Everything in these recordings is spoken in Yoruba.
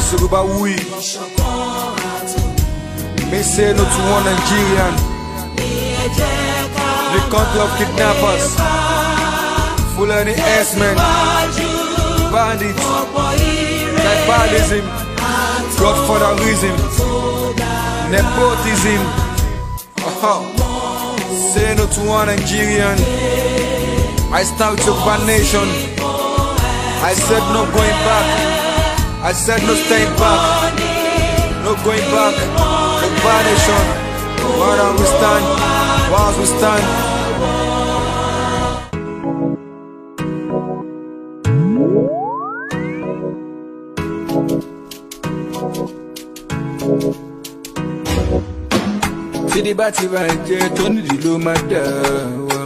It's Yorubawuyi. Me say no to one Nigerian. The country of kidnappers, Fulani herdsmen, bandits, tribalism, godfatherism, nepotism. Uh-huh. Say no to one Nigerian. I stand with Yoruba nation. I said no going back. I said no staying back. No going back. Yoruba nation. Where we stand? While we stand. Tídí bá ti bá jẹ́ tó nídìí ló máa dà wá.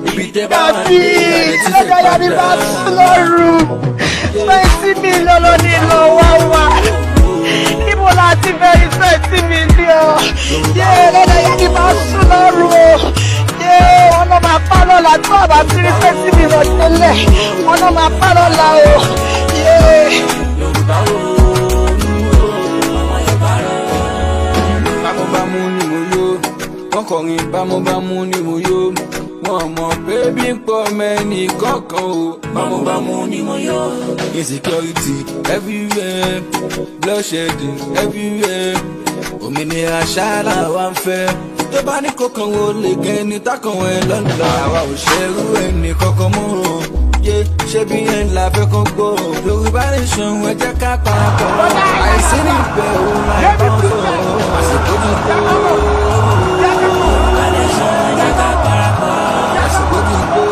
Ibi tẹ́ bá wà Dàbí ní ìyàlẹ̀ tí fẹ́ lọ́jọ́ yá ni bá padà. sùn lọ́rùn. 20 million ló ní lọ wá wá. Níbo la ti fẹ́ rí 20 million? Yé, lọ́jọ́ yá ni bá sùn lọ́rùn o. Yé, wọn náà máa pa lọ́la tó àbá tí rí 20 million tẹ́lẹ̀. Wọn náà máa pa lọ́la o. Yé. Bámúbámú ni mo yó, wọ́n kọrin bámúbámú ni mo yó. Wọ́n mọ̀ pé bí ń pọ̀ mẹ́ni kọ̀ọ̀kan o. Bámúbámú ni mo yó. Insecurity everywhere, bloodshedding everywhere. Òmìnira ṣáàlà wa ń fẹ́. Tó bá ní kókan wo lè gẹ́ ni tákàn ẹ̀ lọ́nà. Àwa ò ṣerú ẹnì kankan mọ́ o. Yé, ṣé bí ẹ̀ ń la fẹ́ kán gbọ́. Yorùbá nation, ẹ jẹ́ ká parapọ̀. Àìsí níbẹ̀ òun láì bá wọn sọ. Àsìkò ti tó. Àsìkò ti tó.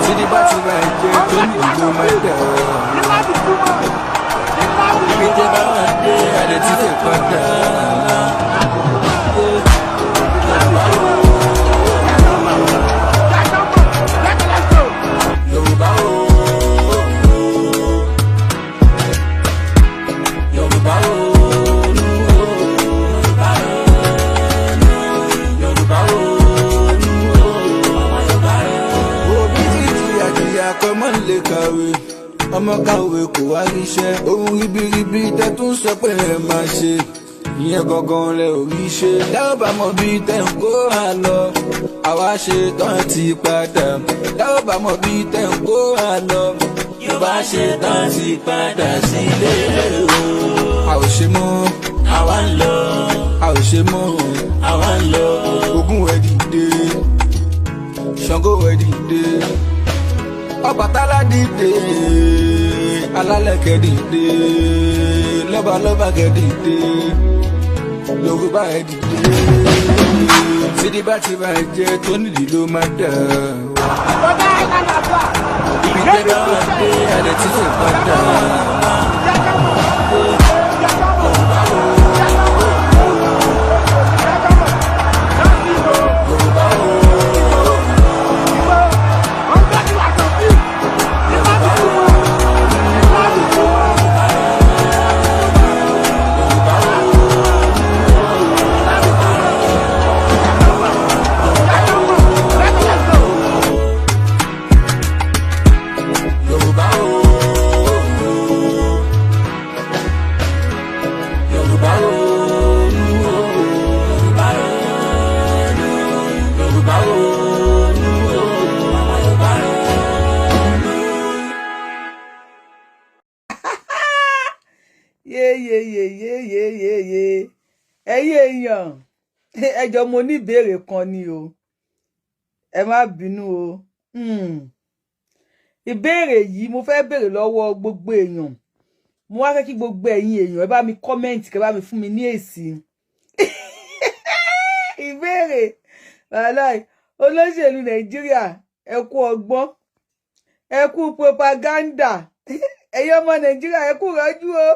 Tídí bá ti ra ẹ̀jẹ̀ tó ní ìlú máa dẹ̀. Ibi tẹ́ bá wà dé, àlẹ́ tí fẹ́ padà. Yorùbá o. Yorùbá o. Yorùbá o. Òbí ti jìyà jìyà kọ́ mọ́ lè kàwé. Ọmọ kàwé kò wá ríṣẹ́. Ohun ribiribi tẹ́ tún sọ pé ẹ máa ṣe. Ìyẹn gangan lẹ ò rí ṣe. Tẹ́ ò bá mọ bí tẹ́ ń kó wa lọ. Àwa ṣe tán ti padà. Tẹ́ ò bá mọ bí tẹ́ ń kó wa lọ. Yorùbá ṣe tán ti padà sílé o. A ò ṣe mọ́. Àwa ń lọ. A ò ṣe mọ́. Àwa ń lọ. Ogun ẹ̀ dìde. Ṣàngó ẹ̀ dìde. Ọbàtálá dìde. Alálẹ̀kẹ̀ dìde. Lọ́balọ́ba kẹ̀ dìde. Yorùbá ẹ̀ dìde. Sídìí bá ti bá ẹ jẹ́ tó nídìí ló máa dà. Ibi tẹ́ bá wà dé, àlẹ́ tí fẹ́ padà. Yorùbá o. Yorùbá o. Yorùbá o. Yé yé yé yé yé yé yé, ẹ̀yin èèyàn, ẹ jọ̀ọ́, mo ní ìbéèrè kan ni o, ẹ má bínú o. Ìbéèrè yìí mo fẹ́ béèrè lọ́wọ́ gbogbo èèyàn. Mo wá fẹ́ kí gbogbo ẹ̀yin èèyàn ẹ bá mi comment, kẹ́ bá mi fún mi ní èsì ìbéèrè. Wàláì, olóṣèlú Nàìjíríà, ẹ kú ọgbọ́n, ẹ kú propaganda. Ẹ̀yin ọmọ Nàìjíríà, ẹ kú rọ́jú o.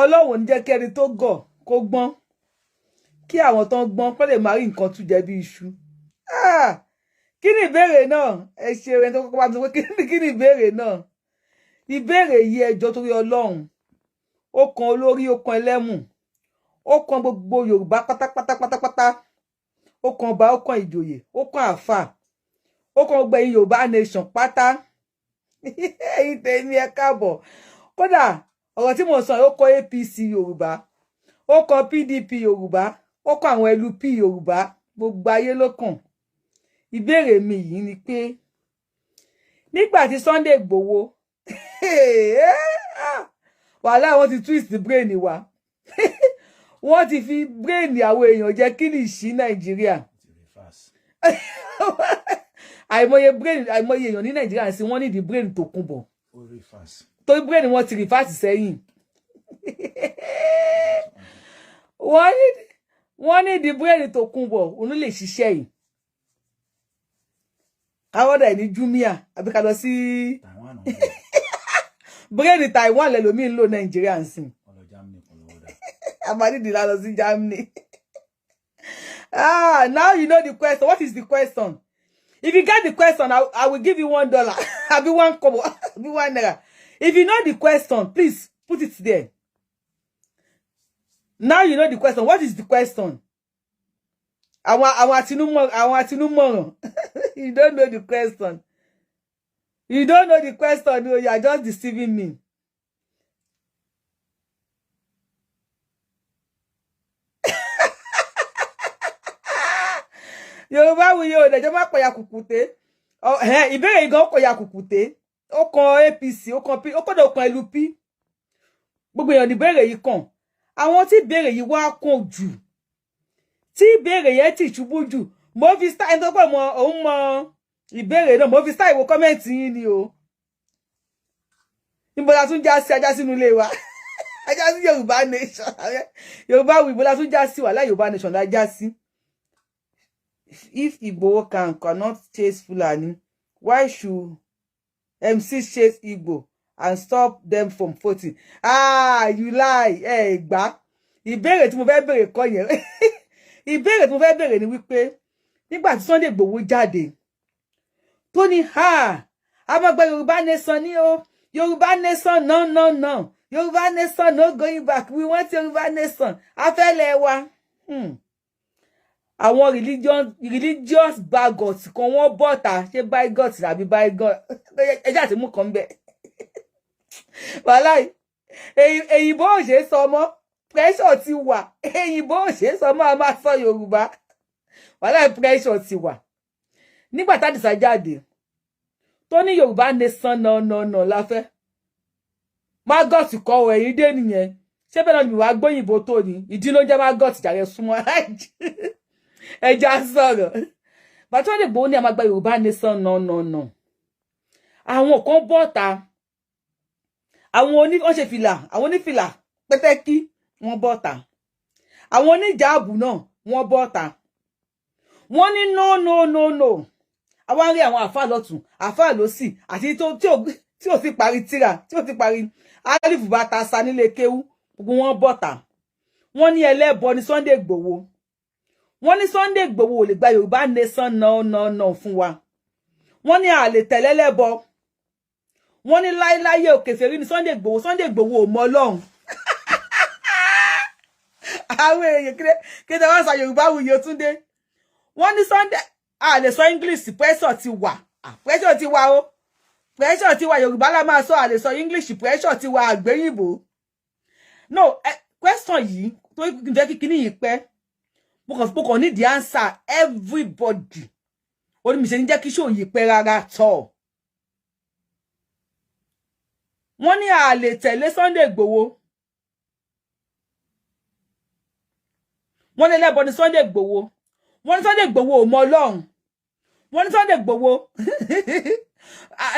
Ọlọ́run ń jẹ́ kí ẹni tó gọ̀ kó gbọ́n, kí àwọn tó ń gbọ́n kó lè má rí nǹkan tú jẹ bí iṣu. Ah! Kí ni ìbéèrè náà? Ẹ ṣe ẹni tó kọ́kọ́ bá mi sọ pé kí ni ìbéèrè náà. Ìbéèrè yìí, ẹjọ́, torí Ọlọ́run, ó kan olórí, ó kan ẹlẹ́mù, ó kan gbogbo Yorùbá pátápátá pátápátá, ó kan ọba, ó kan ìjòyè, ó kan àáfàá. Ó kàn gbẹ̀yìn Yorùbá Nation pátá. Ẹ̀yin tèmi, ẹ káàbọ̀. Kódà ọ̀rọ̀ tí mo sọ, ó kọ APC Yorùbá, ó kọ PDP Yorùbá, ó kọ àwọn LP Yorùbá, gbogbo ayé ló kàn. Ìbéèrè mi yìí ni pé nígbà tí Sunday Igboho, wàhálà, wọn ti twist brain wa, wọ́n ti fi brain àwọn èèyàn jẹ́ kí ní ìṣí Nàìjíríà. Àìmọye brain, àìmọye èèyàn ní Nàìjíríà sí wọ́n ní the brain tó kún bọ̀, torí brain wọn ti reverse sẹ́yìn. Wọ́n ní the brain tó kún bọ̀ òun lè ṣiṣẹ́ yìí. Káwọ́dà ní Jumia àbí ká lọ sí brain Taiwan lẹ́lòmíì ń lò Nàìjíríà ń sìn. Amadidi la lọ sí Germany. Ah, now you know the question. What is the question? If you get the question, I will give you $1. Àbí 1 kobo, àbí ₦1. If you know the question, please put it there. Now you know the question. What is the question? Àwọn àtinúmọ̀ràn. You don't know the question. You don't know the question. No, you are just deceiving me. Yorùbá Wuyi ò dẹjọ́ má pẹ̀yà kùkùté. Ìbéèrè yìí gan kọ̀yà kùkùté. Ó kan APC, ó kan P, ó kọ́dọ̀ kan LP. Gbogbo èèyàn ní ìbéèrè yìí kàn. Àwọn tí ìbéèrè yìí wá kàn jù, tí ìbéèrè yẹn ti ṣubú jù, mo fi style ẹni tó pọ̀ mọ́ òun mọ ìbéèrè náà, mo fi style wo comment yín ni o. Níbo la tún já sí? Ajá sínú ilé wa, ajá sí Yorùbá Nation. Yorùbá Wuyi, ibo la tún já sí? Wàhálà, Yorùbá Nation la já sí. If Igboho cannot chase Fulani, why should MC chase Igbo and stop them from voting? Ah, you lie. Ẹ gbà, ìbéèrè tí mo fẹ́ béèrè kọ́ yẹn. Ìbéèrè tí mo fẹ́ béèrè ni wípé nígbà tí Sunday Igboho jáde tó ní ha, a máa gba Yorùbá Nation ní o, Yorùbá Nation, no, no, no, Yorùbá Nation, no going back, we want Yorùbá Nation, afẹ́lẹ̀ wa. Àwọn religious bigot kan, wọ́n bọ̀tà, ṣé bigot àbí bigot, ẹjẹ́ àti mú kan bẹ́ẹ̀. Wàhálà, èyìnbó ò ṣe é sọ mọ́, pressure ti wà. Èyìnbó ò ṣe é sọ mọ́, a máa sọ Yorùbá. Wàhálà, pressure ti wà. Nígbà tádìsá jáde tó ní Yorùbá Nation, no, no, no la fẹ́, maggot kọ́ ọ, ẹ̀yìn dé nìyẹn. Ṣé bẹ́ẹ̀ náà ni wàá gbóyìnbó tó ní ìdí ló ń jẹ́ maggot jàre? Súnmọ́ ẹja sọ̀rọ̀ bàtí wọ́n lè gbowó ní a máa gba Yorùbá Nation, no, no, no. Àwọn kan bọ́ta, àwọn oní wọ́n ṣe fìlà, àwọn onífìlà pẹ́tẹ́kí, wọ́n bọ́ta. Àwọn oníjàábù náà, wọ́n bọ́ta, wọ́n ní no, no, no, no. Àwa ń rí àwọn àfáà lọ́tún, àfáà lọ́sì, àti tí ò sì parí tíra, tí ò sì parí álífù bá ta sa nílé kéwú, gbogbo wọn bọ́ta. Wọ́n ní ẹlẹ́bọ ní Sunday Igboho. Wọ́n ní Sunday Igboho ò lè gba Yorùbá Nation no, no, no fún wa. Wọ́n ní a lè tẹ̀lé lẹ́bọ. Wọ́n ní láéláyé, òkèfèrí ní Sunday Igboho. Sunday Igboho ò mọ Ọlọ́run. Àwọn èèyàn kí ni wọ́n sọ? Yorùbá Wuyi Túndé, wọ́n ní Sunday, a lè sọ English, pressure ti wà. Pressure ti wà o, pressure ti wà. Yorùbá la máa sọ, a lè sọ English, pressure ti wà, àgbéyìnbó no. Question yìí tó jẹ́ kí kíní yìí pẹ́, mo kàn ní the answer everybody. Ó ní mi ṣe ní jẹ́ kí show yìí pẹ́ rárá tọ̀. Wọ́n ní a lè tẹ̀lé Sunday Igboho. Wọ́n ní ẹlẹ́bọ ní Sunday Igboho. Wọ́n ní Sunday Igboho ò mọ Ọlọ́run. Wọ́n ní Sunday Igboho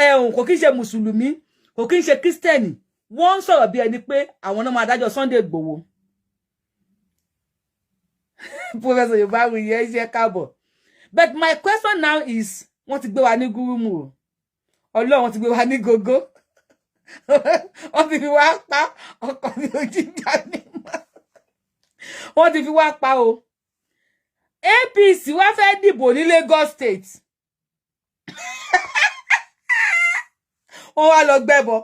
ẹ̀hún kò kí ń ṣe mùsùlùmí, kò kí ń ṣe kírísítẹ́nì. Wọ́n ń sọ̀rọ̀ bí ẹni pé àwọn náà máa dájọ́ Sunday Igboho. Professor Yorùbáwùyí, ẹ ṣe káàbọ̀. But my question now is, wọ́n ti gbé wa ní gúrúmù o, Ọlọ́run ti gbé wa ní gógó, wọ́n ti fi wá pa ọkọ̀ mi ò jíjà ní mọ́, wọ́n ti fi wá pa o. APC wá fẹ́ dìbò ní Lagos State, wọ́n wá lọ gbẹ́bọ,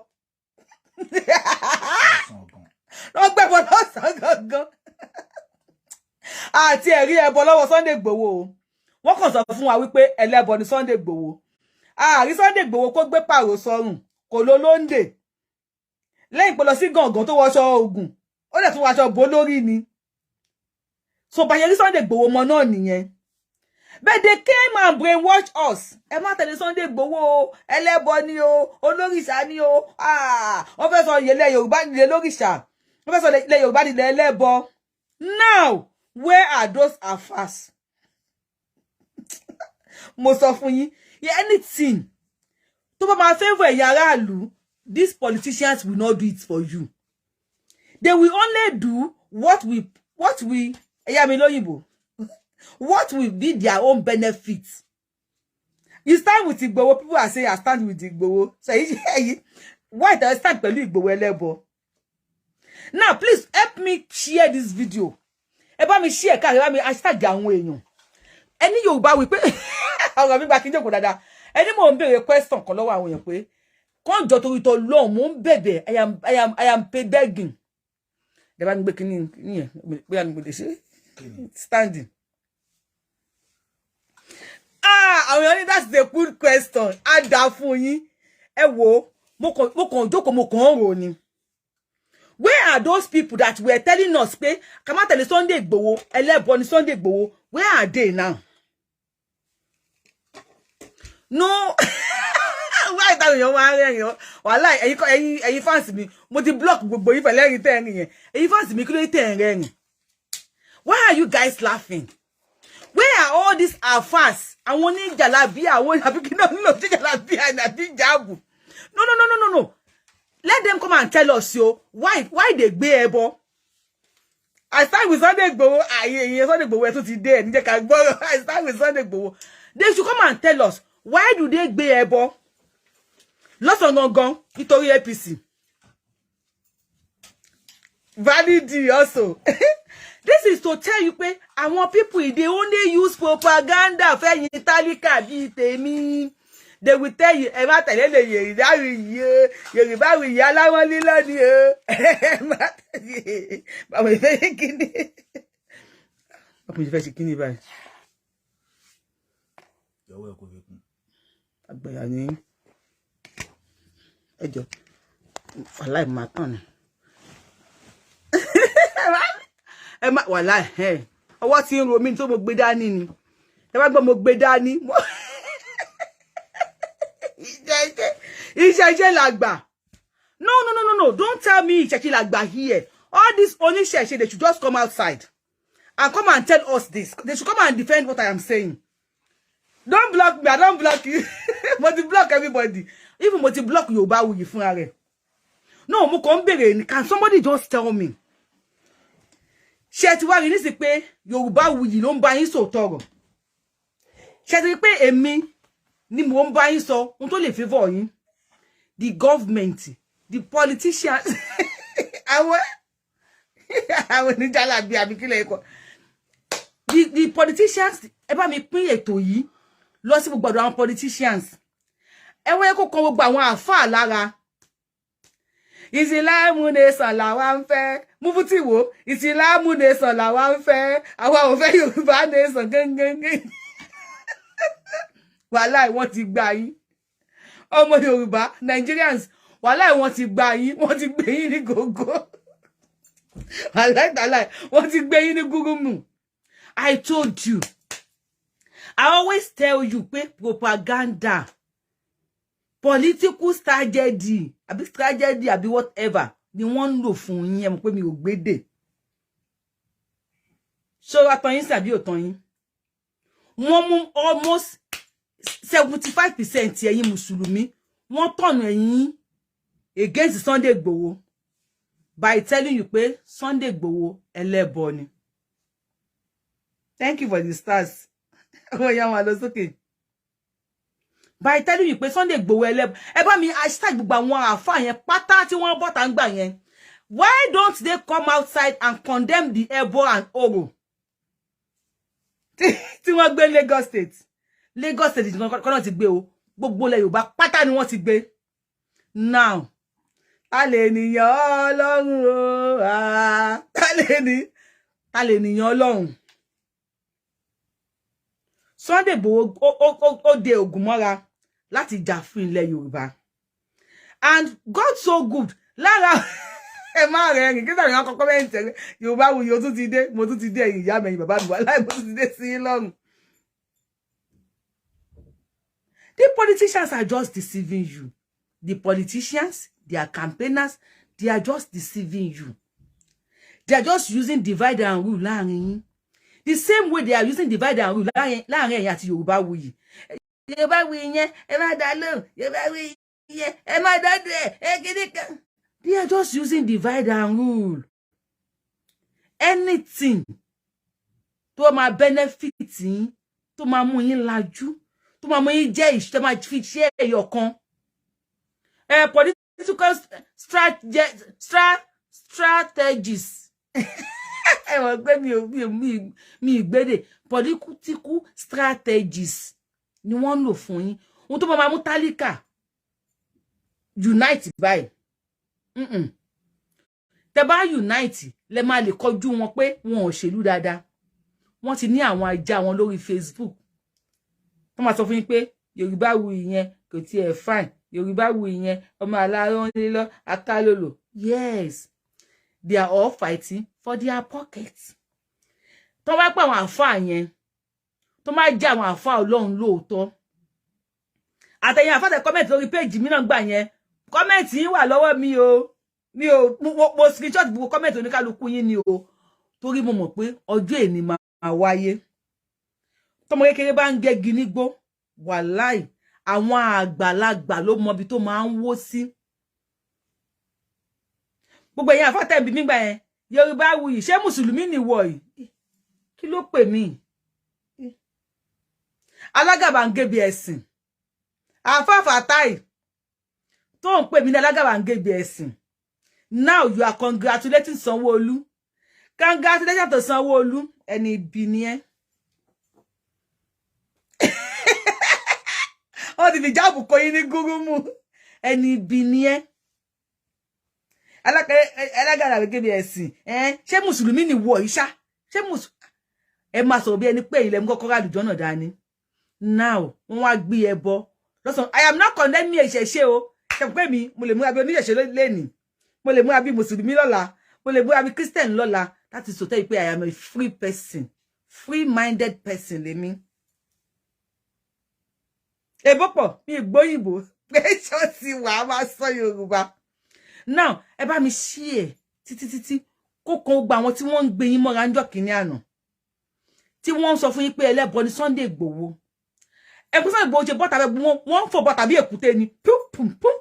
lọ gbẹ́bọ lọ́sàn-án gangan. Àti ẹ̀rí ẹbọ lọ́wọ́ Sunday Igboho o. Wọ́n kàn sọ fún wa wípé ẹlẹ́bọ ni Sunday Igboho. Àrí Sunday Igboho kó gbé pààrọ̀ sọ́rùn, kò ló lóńdè lẹ́yìn pé lọ sí gàngán tó wọṣọ ogun, ó dẹ̀ tún wọṣọ bó lórí ni. So bàyẹ̀ rí Sunday Igboho mọ náà nìyẹn. But they came and brainwash us. Ẹ má tẹ̀lé Sunday Igboho o, ẹlẹ́bọ ni o, olórìṣà ni o. Wọ́n fẹ́ sọ ilẹ̀ Yorùbá nílẹ̀ lórìṣà, wọ́n fẹ́ sọ ilẹ̀ Yorùbá nílẹ̀ ẹlẹ́bọ. Now, where are those afas? Mo sọ fún yín, anything tó bá máa favour ẹ̀yin aráàlú, these politicians will not do it for you. They will only do what we, ẹ̀yà mi lóyìnbó, what will be their own benefit. You stand with Igboho, people are saying, "I stand with Igboho." So ẹ̀yin why do I stand pẹ̀lú Igboho ẹlẹ́bọ? Now, please help me share this video. Ẹ bá mi share káàkiri, bá mi hashtag àwọn èèyàn. Ẹni Yorùbá wí pé ọ̀rọ̀ mi gba kí n jókòó dáadáa. Ẹni mò ń béèrè question kan lọ́wọ́ àwọn èèyàn pé kàn jọ torí tọ lọ́hùn, mò ń bẹ̀bẹ̀. I am begging. Ẹ bá mi gbé kínní yẹn, bóyá mo lè ṣe standing. Ah, àwọn èèyàn ní that's a good question. Á dáa fún yín. Ẹ wo, mo kàn jókòó, mo kàn ń rò ni. Where are those people that were telling us pé ká má tẹ̀lé Sunday Igboho, ẹlẹ́bọ ni Sunday Igboho? Where are they now? No, why táwọn èèyàn máa ń rẹ́rìn? Wàhálà, ẹ̀yin fans mi, mo ti block gbogbo yín pẹ̀lú ẹ̀rín tẹ́ ẹ̀rìn yẹn. Ẹ̀yin fans mi, kí ló tẹ́ ẹ̀ rẹ́rìn? Why are you guys laughing? Where are all these alfas, àwọn oníjàlábí, àwọn àbí kí náà nílò jàlábí àbí jáàbù? No, no, no, no, no, no, let them come and tell us yo why they gbé ẹbọ. I stand with Sunday Igboho. Ààyè ìyẹn Sunday Igboho ẹ tún ti dé ẹ níjẹ́ ká gbọ́rọ̀. I stand with Sunday Igboho. They should come and tell us, why do they gbé ẹbọ lọ́sàn gangan nítorí APC? Validi also. This is to tell you pé àwọn people, they only use propaganda fẹ́yìn tálíkà bíi tèmi. They will tell you, ẹ má tẹ̀lé lè Yorùbá yìí o, Yorùbá yìí aláwọ̀ lílọ́ ni o, ẹ má tẹ̀lé. Báwo ìfẹ́ ṣe kíní? Báwo ìfẹ́ ṣe kíní báyìí? Ìyàwó ẹ kò fi kún. Àgbẹ̀yà ní ẹjọ́, wàláì máa tàn ní ẹ má wàláì ẹ. Ọwọ́ tí ń ro mí tó mo gbé dání ni. Ẹ bá gbọ́, mo gbé dání. Iṣẹ́ làgbà. No, no, no, no, no, don't tell me ìṣẹ̀ṣe làgbà here. All these oníṣẹ̀ṣe, they should just come outside and come and tell us this. They should come and defend what I am saying. Don't block me. I don't block you. Mo ti block everybody. Even mo ti block Yorùbáwùyí fúnra rẹ̀. No, mo kàn ń béèrè ni. Can somebody just tell me, ṣé ti wá rí nísì pé Yorùbáwùyí ló ń bá yín sòótọ́ ọ̀rọ̀? Ṣé ti rí pé èmi ni mò ń bá yín sọ ohun tó lè favour yín? The government, the politicians, àwọn oníjàlábí àbí kílẹ̀ ikọ̀, the politicians, ẹ bá mi pín ètò yìí lọ sí gbogbo ọ̀dọ̀ àwọn politicians. Ẹ wọ́n yẹ kó kan gbogbo àwọn àáfàá lára. Ìsìláàmù nation làwa ń fẹ́. Múfútì wo, ìsìláàmù nation làwa ń fẹ́, àwa ò fẹ́ Yorùbá nation gángan. Wàhálà, wọ́n ti gbà yín. Ọmọ Yorùbá, Nigerians, wàhálà, wọ́n ti gbà yín, wọ́n ti gbé yín ní gógó. Wàhálà ìtàlá, wọ́n ti gbé yín ní gúrúmù. I told you, I always tell you pé propaganda, political strategy àbí strategy àbí whatever ni wọ́n ń lò fún yín. Ẹ mọ̀ pé mi ò gbédè. Ṣọ́ra tán yín sí àbí ò tán yín? Wọ́n mú almost 75% ẹ̀yin mùsùlùmí, wọ́n tọ̀nù ẹ̀yin against Sunday Igboho by telling you pé Sunday Igboho ẹlẹ́bọ ni. Thank you for the stars. Ọmọ ìyá wọn lọ sókè by telling you pé Sunday Igboho ẹlẹ́bọ. Ẹ bá mi hashtag gbogbo àwọn àáfàá yẹn pátá tí wọ́n bọ́ta ń gbà yẹn. Why don't they come outside and condemn the ẹbọ and oro tí wọ́n gbé Lagos State? Lagos State kan náà ti gbé o, gbogbo ilẹ̀ Yorùbá pátá ni wọ́n ti gbé. Now, ta lè nìyàn Ọlọ́run o? Ta lè nìyàn Ọlọ́run? Sunday Igboho ó de ògùn mọ́ra. Láti jà fún ilẹ̀ Yorùbá. And God so good, lára ẹ má rẹ rìn kí sàrìn akọkọ bẹ́ẹ̀ ń tẹ̀lé Yorùbá Wuyì, ó tún ti dé, mo tún ti dé. Ẹ̀yin ìyá mi, ẹ̀yin bàbá mi, wà láì, mo tún ti dé sí yín lọ́rùn. The politicians are just deceiving you. The politicians, their campaigners, they are just deceiving you. They are just using divide and rule láàrin yín, the same way they are using divide and rule láàrin ẹ̀yin àti Yorùbá Wuyì. Yorùbá Wuyì yẹn, ẹ má dá lóhùn. Yorùbá Wuyì yẹn, ẹ má dá dé ẹ kíní kan. They are just using divide and rule. Anything tó máa benefit yín, tó máa mú yín lajú, tó máa mú yín jẹ́ ìṣ tó máa fi ṣe ẹyọ kan, ẹ political strategies. Ẹ mọ̀ pé mi ò mi ò mi mi ìgbédè. Political strategies ni wọ́n ń lò fún yín. Ohun tó máa mú tálíkà unite báyìí. Tẹ bá unite, lẹ máa lè kọjú wọn pé wọn ò ṣèlú dáadáa. Wọ́n ti ní àwọn ajá wọn lórí Facebook tó máa sọ fún yín pé Yorùbá Wuyì yẹn kò tiẹ̀ fine, Yorùbá Wuyì yẹn, ọmọ aláró ń lọ akálòlò. Yes, they are all fighting for their pockets. Tó bá pẹ́ àwọn àáfàá yẹn, tó máa jẹ́ àwọn àáfàá Ọlọ́run lóòótọ́, àtẹ̀yìn àáfàá tẹ comment lórí page mi náà gbà yẹn, comment yín wà lọ́wọ́ mi o. Mi ò mo screenshot gbogbo comment oníkálukú yín ni o, torí mo mọ̀ pé ọjọ́ èní máa wáyé. Tọmọ kékeré bá ń gẹ́gi nígbó, wàláì, àwọn àgbàlagbà ló mọ ibi tó máa ń wó sí. Gbogbo ẹ̀yin àáfàá tẹ̀ ń bí nígbà yẹn, Yorùbá Wuyì, ṣé mùsùlùmí nìwọ yìí? Kí ló pè mí? Alágàbàǹgebè ẹ̀sìn, àáfàá Fatai tó ń pè mí ní alágàbàǹgebè ẹ̀sìn. Now you are congratulating Sanwó-Olú. Congratulations to Sanwó-Olú. Ẹni ibi ni ẹ́. Wọ́n ti fi jáàbù kọ yín ní gúrúmù. Ẹni ibi ni ẹ́, alágàbàǹgebè ẹ̀sìn. Ṣé mùsùlùmí ni wọ̀ yìí ṣá? Ṣé mùsùlùmí ẹ máa sọ̀rọ̀ bí ẹni pé ilẹ̀ mú kọ́kọ́rọ́ àlùjọ náà dání? Now wọ́n wá gbé ẹbọ lọ́sàn. I am not condemning ìṣẹ̀ṣe o. Ṣe pé mi, mo lè múra bí oníṣẹ̀ṣe lẹ́nìí, mo lè múra bí mùsùlùmí lọ́la, mo lè múra bí Christian lọ́la, láti sọ tẹ́ pé I am a free person, free minded person lèmi. Èbó pọ̀ mi, ìgbóyìnbó pressure ti wà, á máa sọ Yorùbá. Now ẹ bá mi ṣí ẹ títí títí kó kan gba àwọn tí wọ́n ń gbé yín mọ́ra ńjọ́ kìíní àná, tí wọ́n ń sọ fún yín pé ẹlẹ́bọ ni Sunday Igboho. Ẹkún Sunday Igboho ṣe bọ́tà bẹ́ẹ̀, wọ́n ń fò bọ́tà bí èkúté ni, pum pum pum.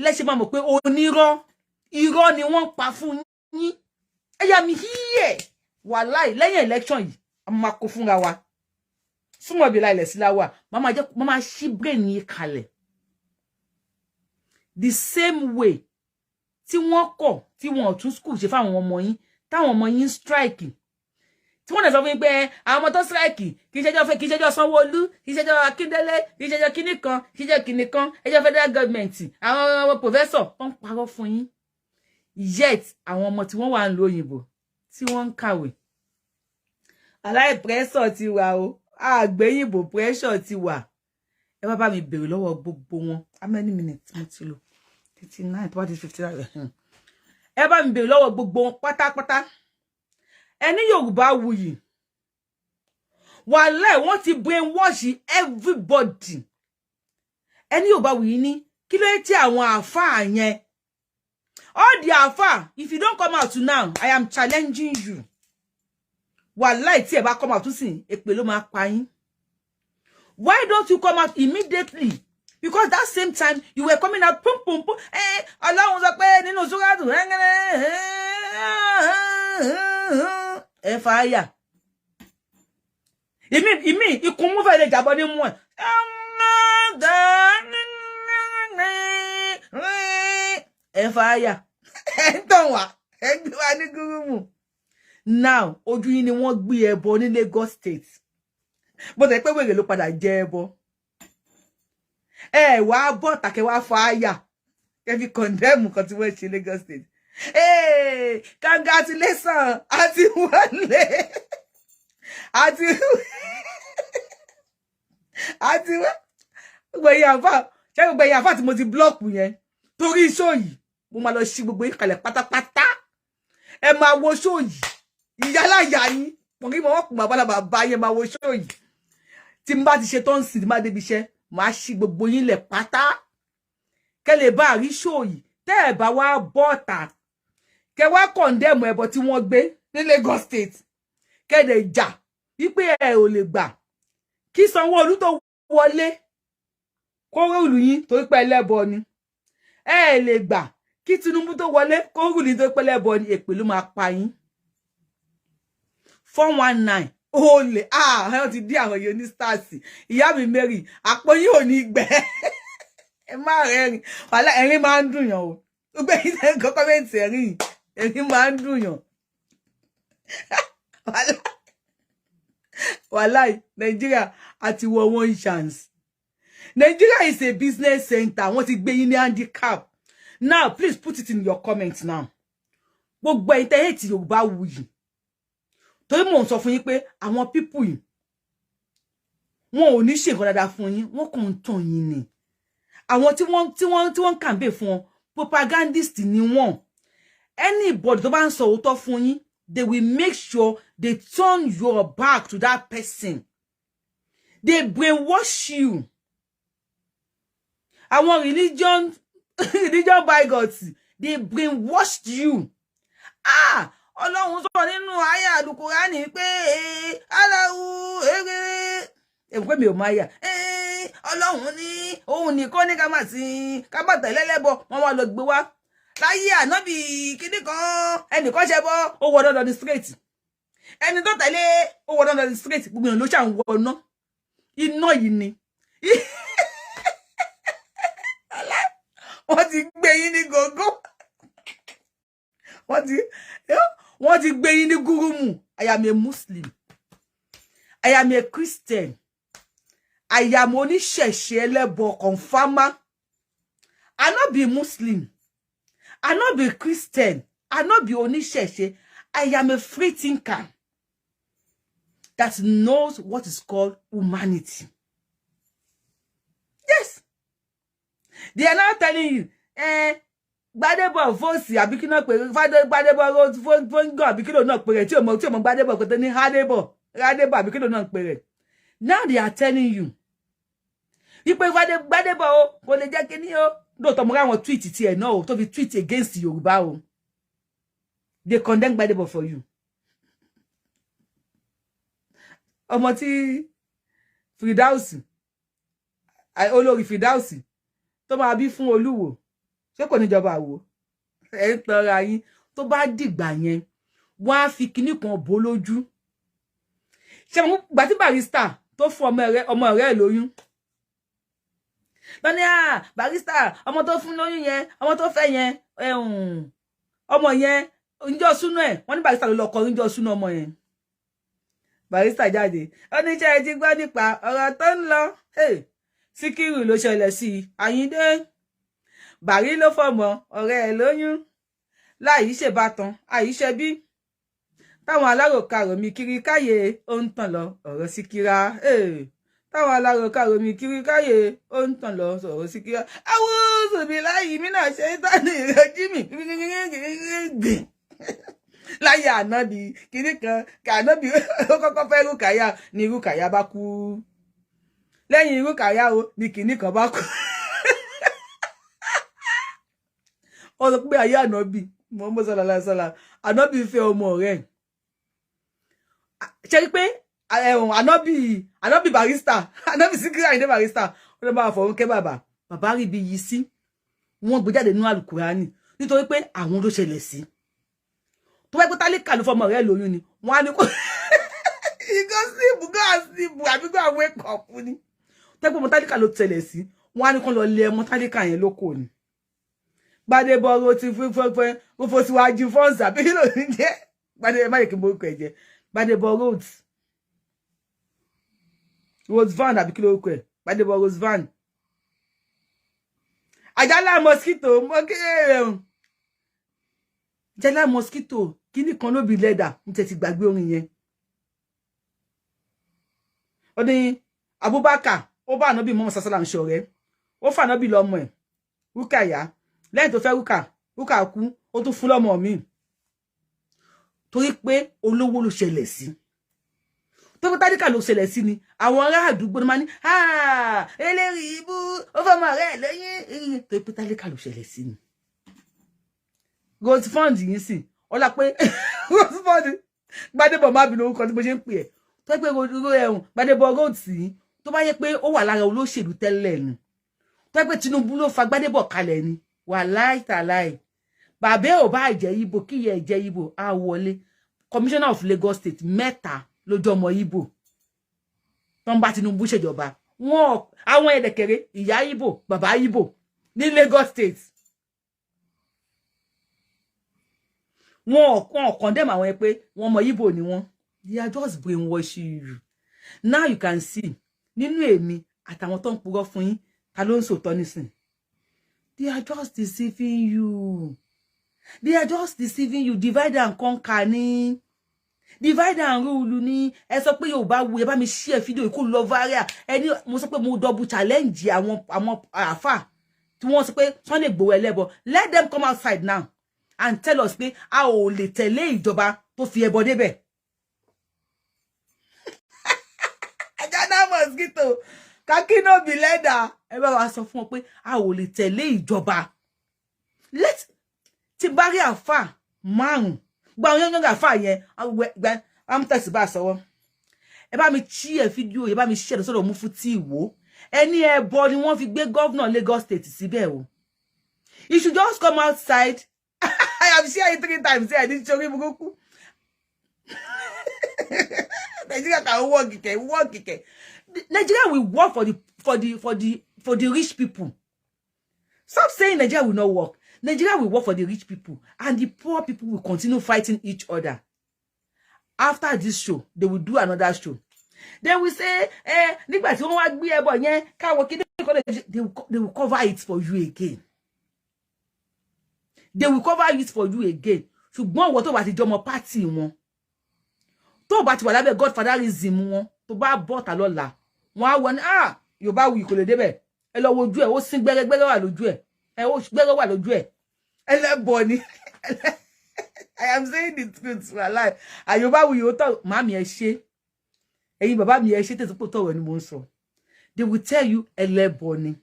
Lẹ́sẹ̀ máa mọ̀ pé onírọ́, irọ́ ni wọ́n ń pa fún yín. Ẹ̀yà mi híyẹ̀, wàláì, lẹ́yìn election yìí, a máa kó fúnra wa súnmọ́ ibi láìlẹ̀ sí láwà. Máa jẹ́ máa ṣí brain yín kalẹ̀, the same way tí wọ́n kọ̀ tí wọ́n tún school ṣe fáwọn ọmọ yín, táwọn ọmọ yín strike, tí wọ́n lè sọ fún yín pé àwọn ọmọ tó strike, kì í ṣẹjọ́ fẹ́, kì í ṣẹjọ́ Sanwó-Olú, kì í ṣẹjọ́ Akíndélé, kì í ṣẹjọ́ kíní kan, kì í ṣẹjọ́ kíní kan, ẹjọ́ federal government, àwọn ọmọ professor tó ń parọ́ fún yín. Yet àwọn ọmọ tí wọ́n wà ń lo òyìnbó, tí wọ́n ń kàwé aláì, pressure ti wà o. Àgbẹ̀yìnbó, pressure ti wà. Ẹ bá bá mi bèrè lọ́wọ́ gbogbo wọn. How many minutes mo ti lò? 39, tó bá ti 59. Ẹ bá mi bèrè lọ́wọ́ gbogbo wọn pátápátá. Ẹni Yorùbá Wuyì, wàhálà, wọ́n ti brainwash everybody. Ẹni Yorùbá Wuyì ní kí ló dé tí àwọn àáfàá yẹn, all the àáfàá, if you don't come out now, I am challenging you. Wàhálà, tí ẹ bá come out sí, èpè ló máa pa yín. Why don't you come out immediately? Because that same time you were coming out, pum pum pum, eh, Ọlọ́run sọ pé nínú súrátù ẹ fàáyà ìmí ìmí ikùn mú fẹ́ lè jábọ́ ní mú ẹ̀. Ẹ fàáyà, ẹ ń tàn wá, ẹ ń gbé wa ní gúrúmù. Now ojú yín ni wọ́n gbé ẹbọ ní Lagos State, bó tẹ pé wèrè ló padà jẹ ẹbọ. Ẹ wá bọ́ tàkẹ́ wá fàáyà kẹ́ fi condemn kan tí wọ́n ṣe Lagos State. Hey, congratulations, àti wọlé, àti Gbogbo ẹ̀yin àfà, ṣé gbogbo ẹ̀yin àfà tí mo ti block yẹn torí show yìí, mo máa lọ ṣí gbogbo yín kalẹ̀ pátápátá. Ẹ máa wo show yìí, ìyálàyà yín pọ̀nkí mọ́ wọ́n kùn bàbá bàbá yẹn máa wo show yìí. Tí n bá ti ṣe tó ń sìn, má débi iṣẹ́, máa ṣí gbogbo yín lẹ̀ pátá kẹ́ lè bá rí show yìí. Tẹ́ ẹ̀ bá wá bọ́ọ̀tà, kẹ́ wá condemn ẹbọ tí wọ́n gbé ní Lagos State, kẹ́ lè jà wípé ẹ ò lè gbà kí Sanwó-Olú tó wọlé kó rule yín torí pé ẹlẹ́bọ ni. Ẹ lè gbà kí Tinubu tó wọlé kó rule yín torí pé ẹlẹ́bọ ni. Èpè ló máa pa yín. 419 olè, ah, ẹ ti dí àwọn yìí ní stars. Ìyá mi Mary, àpò yìí ò ní gbẹ. Ẹ má rẹ́rìn, wàhálà, ẹ̀rín máa ń dùn yàn o. Gbogbo ẹ̀yin tẹ́ ń kọ comment, ẹ̀rín, ẹ̀rín máa ń dùn yàn. Wàhálà, wàhálà. Nàìjíríà àti wọ one chance. Nigeria is a business center. Wọ́n ti gbé yín ní handicap. Now, please put it in your comment now. Gbogbo ẹ̀yin tẹ́ hate Yorùbá wuyì, torí mò ń sọ fún yín pé àwọn people yìí, wọn ò ní ṣe nǹkan dáadáa fún yín, wọ́n kàn ń tàn yín ni. Àwọn tí wọ́n campaign fún wọn, propagandist ni wọ́n. Anybody tó bá ń sọ òótọ́ fún yín, they will make sure they turn your back to that person. They brainwash you. Àwọn religion bigots, they brainwashed you. Ah, Ọlọ́run sọ nínú àyà àlùkùránì pé aláwo eré ẹ̀fọ́ pé mi ò máa yà. Ọlọ́run ní òun nìkan ní ká máa sìn, ká má tẹ̀lé lẹ́bọ. Wọ́n wá lọ gbé wá láyé ànábì kíní kan, ẹnìkan ṣẹbọ, ó wọ dandan ní straight. Ẹni tó tẹ̀lé, ó wọ dandan ní straight. Gbogbo èèyàn ló ṣà ń wọ iná. Iná yìí ni wọ́n ti gbé yín ní gógó, wọ́n ti gbé yín ní gúrúmù. I am a Muslim, I am a Christian, I am oníṣẹ̀ṣe ẹlẹ́bọ confirmer. I no be Muslim, I no be Christian, I no be oníṣẹ̀ṣe. I am a free thinker that knows what is called humanity. Yes, they are now telling you, Gbadebo fóòsì àbí kí náà pè Gbadebo fóńgàn àbí kí ló náà pè rẹ̀ tí ò mọ Gbadebo kò tó ní Hádébọ̀ Rádébọ̀ àbí kí ló náà pè rẹ̀. Now they are telling you wípé Gbadebo o kò lè jẹ́ kíní o. Lóòótọ́, mo rí àwọn tweet tiẹ̀ náà o tó fi tweet against Yorùbá o. They condemn Gbadebo for you. Ọmọ tí Fridausi, olórí Fridausi tó máa bí fún Olúwo, ṣé kò níjọba àwò? Ẹ ń tanra yín. Tó bá dìgbà yẹn, wọ́n á fi kinní kan bò lójú. Ṣé mo gbà tí Barrister tó fún ọmọ rẹ̀ lóyún lọ́ní à Barrister, ọmọ tó fún lóyún yẹn, ọmọ tó fẹ́ yẹn, ọmọ yẹn ǹjọ́ súnú ẹ̀, wọ́n ní Barrister ló lọ kọ ǹjọ́ súnú ọmọ yẹn. Barrister jáde, ó ní ṣe ẹ ti gbọ́ nípa ọ̀rọ̀ tó ń lọ? Síkírù ló ṣẹlẹ̀ sí i. Àyíndé Bàrí ló fọmọ ọ̀rẹ́ ẹ̀ lóyún láì ṣèbátan àìṣe bí táwọn aláròkarò mi kiri káyé ó ń tàn lọ ọ̀rọ̀ Síkírá, táwọn aláròkarò mi kiri káyé ó ń tàn lọ ọ̀rọ̀ Síkírá. Awúsù mi láyìí mi náà ṣe tán ìrẹ́jí mi gbìn láyé ànábì kìíní kan kí ànábì ó kọ́kọ́ fẹ́ Rúkàyà ní Rúkàyà bá kú. Lẹ́yìn Rúkàyà o ní kìíní kan bá kú. Ó sọ pé ayé ànábì Muhammad sallallahu alaihi wasallam, ànábì fẹ́ ọmọ rẹ̀. Ṣe rí pé ànábì Barrister, ànábì Síkírù Àyìndé Barrister, ó lọ bá fọ̀rún kẹ́ bàbá. Bàbá rí ibi yìí sí, wọ́n gbé jáde nínú àlùkùránì nítorí pé àwọn ló ṣẹlẹ̀ sí. Tó bá pẹ́ tálíkà ló fọmọ rẹ̀ lóyún ni, wọ́n á ní kó you go sleep, go and sleep, àbí go and wake up ni. Tẹ́gbọ́n ọmọ tálíkà ló tẹ̀lẹ̀ sí, wọ́n á ní kó lọ lé ọmọ tálíkà yẹn lóko ni. Gbadebo ti fúnfúnfún ó fò síwájú fọ́ǹsì àbí kí ló ń jẹ́ Gbadebo, má yẹ kí n borúkọ ẹ̀ jẹ́. Gbadebo Rhodes, Rose Van àbí kí ló kọ ẹ̀, Gbadebo Rose Van. Àjálá mosquito àjálá mosquito kíní kan ló bí lẹ́dà ń tẹ̀ ti gbàgbé orin yẹn. Ó ní Abubakar Ó bá ànábì mọ́ sàṣàlà ń ṣọ̀rẹ́, ó fà ànábì lọ́mọ ẹ̀ Rúkàyà. Lẹ́yìn tó fẹ́ Rúkà, Rúkà kú, ó tún fún lọ́mọ míì, torí pé olówó ló ṣẹlẹ̀ sí. Tó pé tálíkà ló ṣẹlẹ̀ sí ni, àwọn ará àdúgbò ló máa ní eléyìí ibú, ó fọmọ rẹ̀ lẹ́yìn. Torí pé tálíkà ló ṣẹlẹ̀ sí ni. Rose Fund yìí sì ọlá pé Rose Fund Gbadebo, má bínú orúkọ tí mo ṣe ń pè ẹ́. Tó pé ẹ̀hún Gbadebo Rhodes yìí, tó bá yẹ pé ó wà lára olóṣèlú tẹ́lẹ̀ ni, tó yẹ pé Tinubu ló fa Gbadebo kalẹ̀ ni, wàláì tàláì, bàbá ò bá jẹ́ Ìgbò, kíyẹ ẹ̀ jẹ́ Ìgbò, á wọlé. Commissioner of Lagos State mẹ́ta lójú ọmọ Ìgbò tó ń bá Tinubu ṣèjọba wọn. Àwọn ẹ̀dẹ̀kẹ̀rẹ̀ ìyá Ìgbò, bàbá Ìgbò ní Lagos State, wọn condemn àwọn ẹ pé wọn ọmọ Ìgbò ni wọn. They are just brainwashing you. Now you can see nínú èmi àtàwọn tó ń purọ́ fún yín, ta ló ń sòótọ́ nísìn? They are just deceiving you. They are just deceiving you. Divide and conquer ni, divide and rule ni. Ẹ sọ pé Yorùbá wu, ẹ bá mi share fídíò kó lọ viral. Ẹni mo sọ pé mo double challenge àwọn àáfà tí wọ́n sọ pé Sunday Igboho ẹlẹ́bọ. Let them come outside now and tell us pé a ò lè tẹ̀lé ìjọba tó fi ẹbọ débẹ̀. Ajana mosquito kaki no be leather. Ẹ bá wa sọ fún wọn pé a ò lè tẹ̀lé ìjọba. Let tí bá rí àáfà márùn gba àwọn yẹn, àáfà yẹn gbẹ amtẹsí bá sọwọ́. Ẹ bá mi chí ẹ fídíò, ẹ bá mi ṣe ẹ sọ́dọ̀ Mufti Ìwó. Ẹni ẹbọ ni wọ́n fi gbé governor Lagos State síbẹ̀ o. You should just come outside. I have shared it three times here ní sórí burúkú. Nigeria can work kẹ, work kẹ. Nigeria will work for the rich people. Stop saying Nigeria will not work. Nigeria will work for the rich people, and the poor people will continue fighting each other. After this show, they will do another show. They will say, eh, nígbà tí wọ́n wá gbé ẹbọ yẹn káwọn kí, they will cover it for you again. They will cover it for you again. Ṣùgbọ́n ìwọ tó bá ti jọmọ party wọn, tó bá ti wà lábẹ́ godfatherism wọn, tó bá bọ́ta lọ́la, wọ́n á wọ ní, ah, Yorùbá wù kò lè débẹ̀. Ẹ lọ wojú ẹ̀, ó sín gbẹ́rẹ́gbẹ́rẹ́ wà lójú ẹ̀, ẹ ó gbẹ́rẹ́ wà lójú ẹ̀, ẹlẹ́bọ ni. I am saying the truth, wàláì. Àyọ̀bá wù yóò tọ̀. Màmí ẹ ṣe, ẹ̀yin bàbá mi ẹ ṣe tètè pò tọ̀rọ̀ ni mo ń sọ. They will tell you ẹlẹ́bọ ni.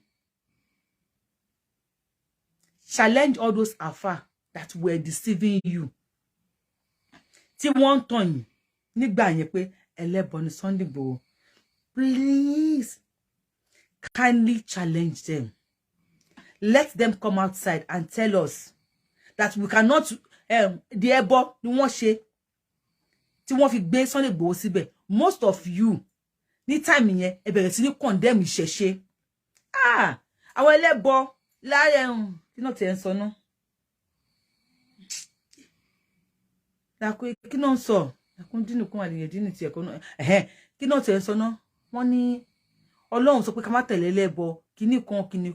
Challenge all those afa that were deceiving you, tí wọ́n ń tàn yín nígbà yẹn pé ẹlẹ́bọ ni Sunday Igboho. Please kindly challenge them. Let them come outside and tell us that we cannot the ẹbọ ni wọ́n ṣe tí wọ́n fi gbé Sunday Igboho síbẹ̀. Most of you ní time yẹn, ẹ bẹ̀rẹ̀ sí ní condemn ìṣẹ̀ṣe. Ah, àwọn ẹlẹ́bọ láàrẹ̀, kí náà tiẹ̀ ń sọ náà? Dàkú, kí náà ń sọ? Dàkú dínú kún àlèyé dínú tiẹ̀ kọ́ náà. Ẹ̀hẹ́n, kí náà tiẹ̀ ń sọ náà? Wọ́n ní Ọlọ́run sọ pé ká má tẹ̀lé ẹlẹ́bọ kíní kan kíní.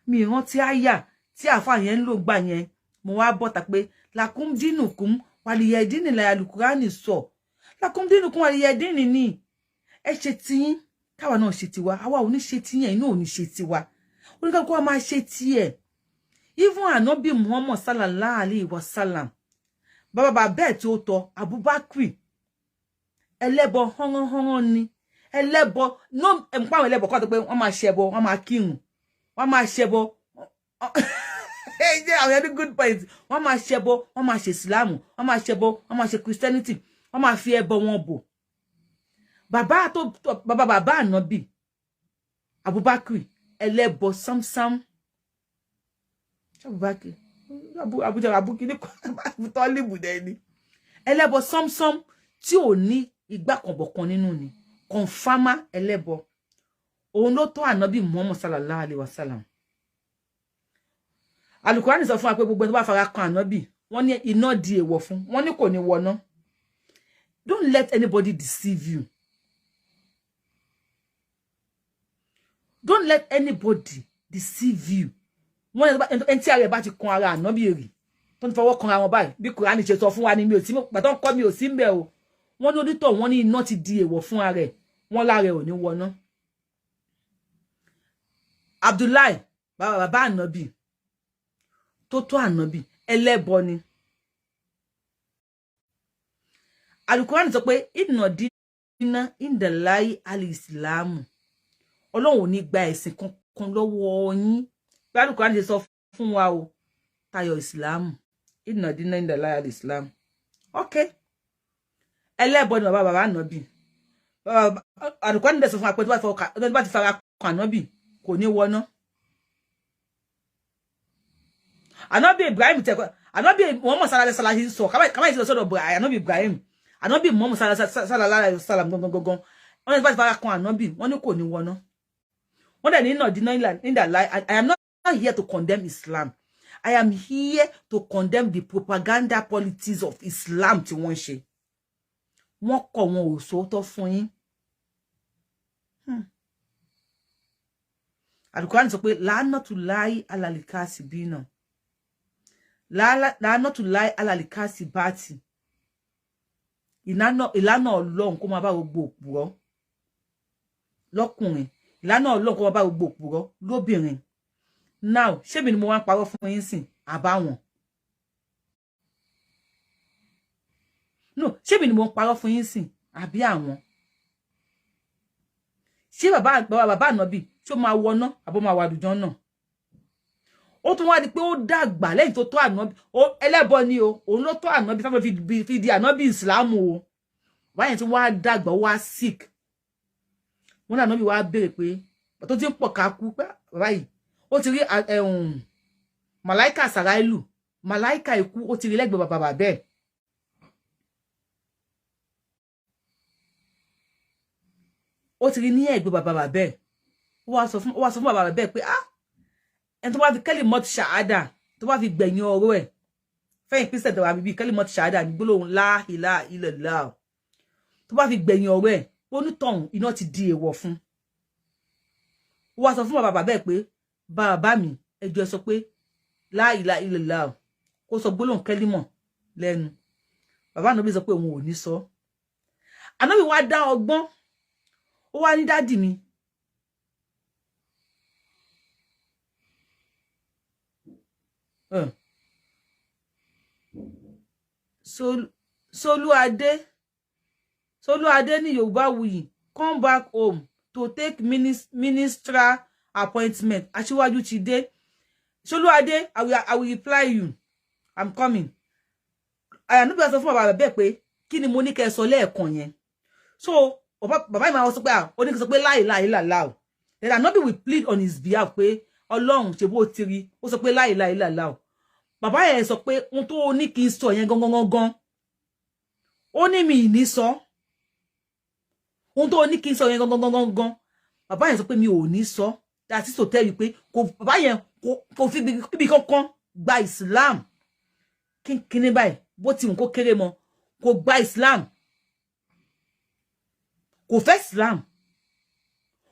Mi ìrántí àyà tí àáfàá yẹn ń lò gbà yẹn. Mo wá bọ́ta pé làkún dínú kún wàlìyẹ dínì láyà Lùkúránì sọ làkún dínú kún wàlìyẹ dínì ní. Ẹ ṣe tiyín, káwa náà ṣe tiwa. Àwa ò ní ṣe tiyín, ẹ̀yin náà ò ní ṣe tiwa. Oníkàkọ́ wa máa ṣe tiẹ̀. Even Ànábì Muhammad sallallahu alayhi wa sallam, bàbá bàbá ẹ̀ tó tọ́ Abubakar, ẹlẹ́bọ hánránhánrán ni. Ẹlẹ́bọ no ẹ̀ ń pa àwọn ẹlẹ́bọ kọ́ tó pé wọ́n máa ṣẹbọ, wọ́n máa kírun, wọ́n máa ṣẹbọ. Jẹ́ àwọn ẹni good point. Wọ́n máa ṣẹbọ, wọ́n máa ṣe ìsìláàmù, wọ́n máa ṣẹbọ, wọ́n máa ṣe Christianity, wọ́n máa fi ẹbọ wọn bò. Bàbá tó bàbá bàbá Ànábì Abubakar, ẹlẹ́bọ sámsám. Abubakar, Abuja, abukini tọ́lìbù dẹ́ni, ẹlẹ́bọ sámsám tí ò ní igbá kan nínú ni, confirmer ẹlẹ́bọ. Òun ló tọ́ Ànábì Muhammad sallallahu alayhi wa sallam. Alukurani sọ fún wa pé gbogbo ẹni tó bá fara kan Ànábì, wọ́n ní iná di èèwọ̀ fún, wọ́n ní kò ní wọná. Don't let anybody deceive you. Don't let anybody deceive you. Wọ́n ẹni tí ara ẹ̀ bá ti kan ara Ànábì rì, tó ń fọwọ́ kan ara wọn báyìí, bí Kùránì ṣe sọ fún wa ni, mi ò sí pàtó kọ́, mi ò sí mbẹ̀ o. Wọ́n ní onítọ̀, wọ́n ní iná ti di èèwọ̀ fún ara ẹ̀, wọ́n lára ẹ̀ ò ní wọná. Abdullahi, bàbá bàbá ànábì tó tó ànábì, ẹlẹ́bọ ni. Alukurani sọ pé inna dina indallahi alìsìlámù. Ọlọ́run ò ní gba ẹ̀sìn kankan lọ́wọ́ yín, bí alukurani ṣe sọ fún wa o, tayọ ìsìlámù. Inna dina indallahi alìsìlámù. Ok, ẹlẹ́bọ ni bàbá bàbá ànábì. Alukurani dẹ̀ sọ fún wa pé tó bá ti fara kan ànábì, kò ní wọná. Ànábì Ibrahim tẹ ànábì Muhammad sallallahu alaihi wasallam sọ kábàáyé sí lọ sọ́dọ̀ ànábì Ibrahim, ànábì Muhammad sallallahu alaihi wasallam gangan gangan, wọ́n ní bá ti fara kan ànábì, wọ́n ní kò ní wọná. Wọ́n dẹ̀ ní inna dina indallahi. I am not here to condemn Islam. I am here to condemn the propaganda politics of Islam tí wọ́n ń ṣe. Wọ́n kọ̀, wọn ò sòótọ́ fún yín. Àlùkùránì sọ pé la'natullahi alal-kasibina, la'natullahi alal-kasibati. Ìlànà Ọlọ́run kó máa bá gbogbo òpùrọ́ lọ́kùnrin, ìlànà Ọlọ́run kó máa bá gbogbo òpùrọ́ lóbìnrin. Now, ṣé mi ni mo wá ń parọ́ fún yín sìn àbáwọn? No, ṣé mi ni mo ń parọ́ fún yín sìn àbí àwọn? Ṣé bàbá bàbá ànábì, ṣó máa wọná àbó máa wà àlùjọ náà? Ó tún wá di pé ó dàgbà lẹ́yìn tó tó ànábì. Ẹlẹ́bọ ni o, òun ló tó ànábì fáwọn fi di ànábì ìsìlámù o. Wáyé tí wọ́n á dàgbà, ó wá sick. Wọ́n ní ànábì wá béèrè pé tó ti ń pọ̀ ká kú pé bàbá yìí, ó ti rí màláìkà sàráìlù, màláìkà ikú, ó ti rí lẹ́gbẹ̀ẹ́ bàbá bàbá ẹ̀. Ó ti rí ní ẹ̀gbẹ́ bàbá bàbá ẹ̀. Ó wá sọ fún bàbá bàbá ẹ̀ pé ah, ẹni tó bá fi kẹ́lì mọ́tì ṣàádà, tó bá fi gbẹ̀yìn ọ̀rọ̀ ẹ̀ fẹ́yìn pínsẹ̀ tó wà bíbí kẹ́lì mọ́tì ṣàádà ní gbólóhùn la ilaha illallah, tó bá fi gbẹ̀yìn ọ̀rọ̀ ẹ̀, onítọ̀hún iná ti di èèwọ̀ fún. Ó wá sọ fún bàbá bàbá ẹ̀ pé bàbá mi, ẹjọ́ ẹ sọ pé la ilaha illallah, kó sọ gbólóhùn kẹ́límọ̀ lẹ́nu. Bàbá ànábì sọ pé òun ò ní sọ. Ànábì wá dá ọgbọ́n, ó wá ní dádì mi, Solúadé, Solúadé ní Yorùbáwùyí, come back home to take ministerial appointment. Aṣíwájú ti dé. Solúadé, I will reply you. I'm coming. Àyànúbí sọ fún bàbá bẹ́ẹ̀ pé kí ni mo ní kẹ́ sọ lẹ́ẹ̀kan yẹn? So bàbá yìí máa sọ pé ó ní kí sọ pé la ilaha illallah. Then Ànábì will plead on his behalf pé Ọlọ́run, ṣe bó ti rí ó sọ pé la ilaha illallah. Bàbá yẹn sọ pé ohun tó ní kí n sọ yẹn gangan gangan, ó ní mi ní sọ ohun tó ní kí n sọ yẹn gangan gangan. Bàbá yẹn sọ pé mi ò ní sọ. That is to tell you pé kò bàbá yẹn kò fi ibi kankan gba Islam kínkínní báyìí, bó ti wù kó kéré mọ́, kò gba Islam, kò fẹ́ Islam.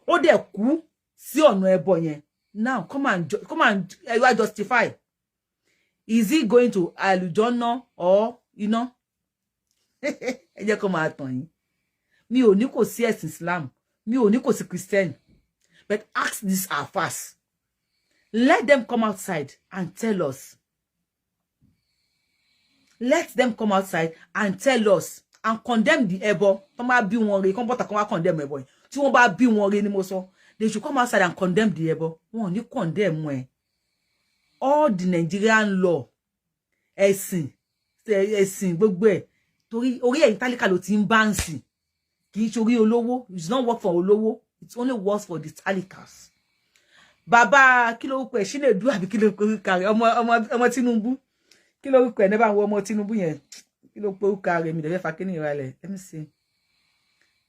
Ó dẹ̀ kú sí ọ̀nà ẹbọ yẹn. Now come and ẹ justify, is he going to àlùjọ́nà or iná? Ẹ jẹ́ kó máa tàn yín. Mi ò ní kò sí ẹ̀sìn Islam, mi ò ní kò sí Christian, but ask this alfas, let them come outside and tell us. Let them come outside and tell us and condemn the ẹbọ. Tó máa bí wọn re kán bọ́tà kán wá condemn ẹbọ yẹn. Tí wọ́n bá bí wọn re ni mo sọ, they should come outside and condemn the ẹbọ. Wọn ò ní condemn ẹ. All the Nigerian law, ẹ̀sìn ẹ̀sìn gbogbo ẹ̀, torí orí ẹ̀yin tálíkà ló ti ń báǹsì, kì í ṣe orí olówó. It's not work for olówó, it only works for the tálíkàs. Bàbá kí ló pẹ Chinedu àbí kí ló pe orúkọ rẹ̀? Ọmọ Tinubu, kí ló orúkọ ẹ̀? Ní bá ń wo ọmọ Tinubu yẹn, kí ló pe orúkọ rẹ̀? Mi lè fẹ́ fa kí ní ìralẹ̀ mc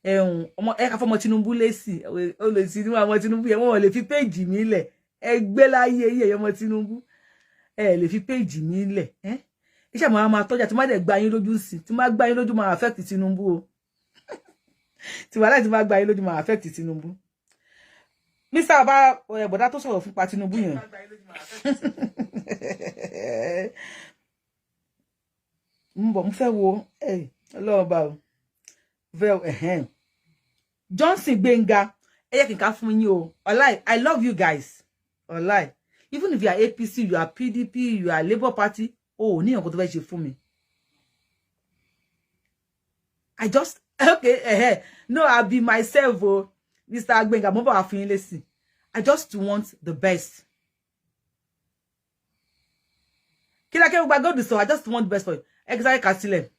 ẹ̀hún ọmọ ẹ ká fọmọ Tinubu lẹ́sì ó lè sí ní ọmọ Tinubu yẹn. Wọn ò lè fi péèjì mi lẹ̀. Ẹ gbé láyé yìí, ẹ̀yọ́ ọmọ Tinubu, ẹ lè fi péèjì mi lẹ̀. Ẹ́ iṣẹ́ àwọn máa tọ́jà tí má dẹ̀ gba yín lójú sí, tí má gba yín lójú, máa affect Tinubu o. Tí wàhálà tí má gba yín lójú, máa affect Tinubu. Mr bàbá bọ̀dá tó sọ̀rọ̀ fúnpa Tinubu yẹn, ń bọ̀, mo fẹ́ wo Ọlọ́run bá o fẹ́ Johnson Gbénga, ẹ yẹ kí n ká fún yín o. Ọláì, I love you guys. Online, even if you are APC, you are PDP, you are Labour Party, o ò ní nǹkan tó fẹ́ ṣe fún mi. I just, okay, no, I'll be myself o. Mr. Gbenga, mo bá wà fún yín lésì. I just want the best. Kí lákẹ́ gbogbo agbódù sọ, I just want the best for you. Ẹ kà sílẹ̀.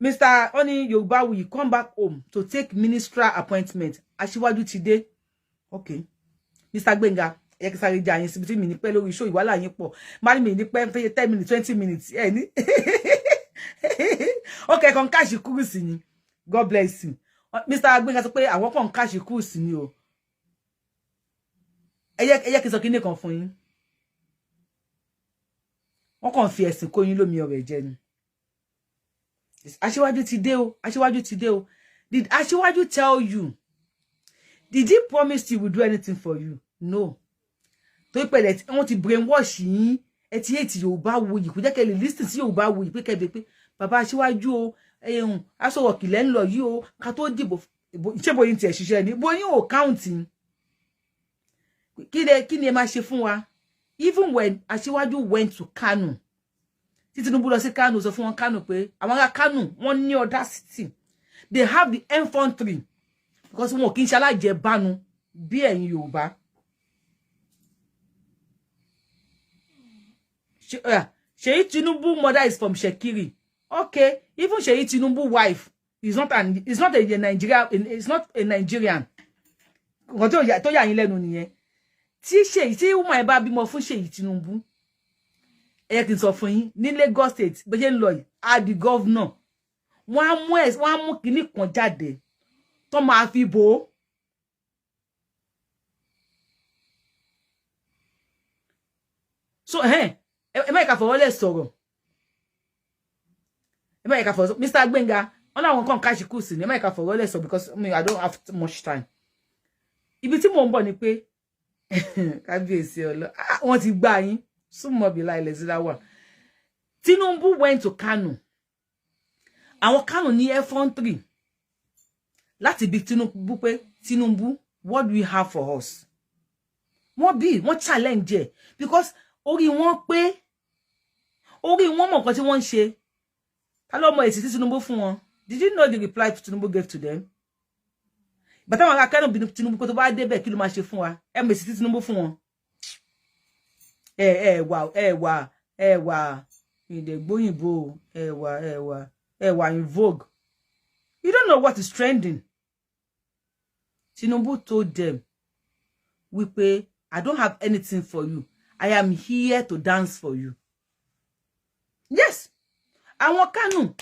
Mr. Oni Yorùbáwùyí come back home to take ministerial appointment. Aṣíwájú ti dé. Okay. Mr. Gbenga, ẹ kí sáré já yín síbi tí mi ní pẹ́ lórí show ìwálà yín pọ̀. Má ní mi ní pẹ́ fẹ́ 10 minutes, 20 minutes. Ẹ ní. Okay, kan catch cruise ni. God bless you. Mr. Gbenga sọ pé àwọn kan catch cruise ni o. Ẹ jẹ́ kí n sọ kíní kan fún yín. Wọ́n kàn fi ẹ̀sìn kó yín lómi ọ̀rẹ́ jẹ ni. Aṣíwájú ti dé o, Aṣíwájú ti dé o. Did Aṣíwájú tell you? Did he promise he will do anything for you? No. Tó pẹ̀lẹ́ wọ́n ti brainwash yín. Ẹ ti hate Yorùbáwùyí, kò jẹ́ kẹ́ lè listen sí Yorùbáwùyí pé kẹ́ pé bàbá Aṣíwájú o, ẹ̀hún aṣọ ọ̀kìlẹ̀ ń lọ yìí o, ká tó dìbò. Ṣé bóyin tiẹ̀ ṣiṣẹ́ ni? Bóyin ò count. Kí ni ẹ máa ṣe fún wa? Even when Aṣíwájú went to Kano, tí Tinubu lọ sí Kano, sọ fún wọn Kano pé àwọn ará Kano wọ́n ní audacity, they have the infantry because wọn kì í ṣe alájẹbánu bí ẹ̀yin Yorùbá. Ṣèyí Tinubu mother is from Shekiri. Okay, even Ṣèyí Tinubu wife is not a Nigerian. Nǹkan tó yà yín lẹ́nu nìyẹn. Tí Ṣèyí, tí woman ẹ bá bímọ fún Ṣèyí Tinubu, ẹ kí n sọ fún yín, ní Lagos State bó ṣe ń lọ yìí, á di governor. Wọ́n á mú kinní kan jáde tó máa fi bò ó. So ẹ má ìka fọwọ́ lẹ̀ sọ̀rọ̀, ẹ má ìka fọwọ́. Mr. Gbenga, wọn láwọn kan catch cruise ni. Ẹ má ìka fọwọ́ lẹ̀ sọ because, I mean, I don't have much time. Ibi tí mò ń bọ̀ ni pé kábíyèsí ọlọ wọ́n ti gbá yín súnmọ́ bí láìlẹ̀ sí láwà. Tinubu went to Kano. Àwọn Kano ní effrontery láti bi Tinubu pé, "Tinubu, what do you have for us?" Wọ́n bí wọ́n challenge ẹ̀ because orí wọn pé, orí wọn mọ̀ nǹkan tí wọ́n ń ṣe. Ta ló mọ èsì tí Tinubu fún wọn? Did you know the reply Tinubu gave to them? Bàtà àwọn ará Kano bí Tinubu pé tó bá débẹ̀, kí ló máa ṣe fún wa? Ẹ mọ èsì tí Tinubu fún wọn. Ẹ ẹ wà ẹ wà ẹ wà ìdẹ̀gbóyìnbó, ẹ wà ẹ wà ẹ wà in vogue. You don't know what is trending. Tinubu told them wípé, "I don't have anything for you. I am here to dance for you." Yes, àwọn Kánò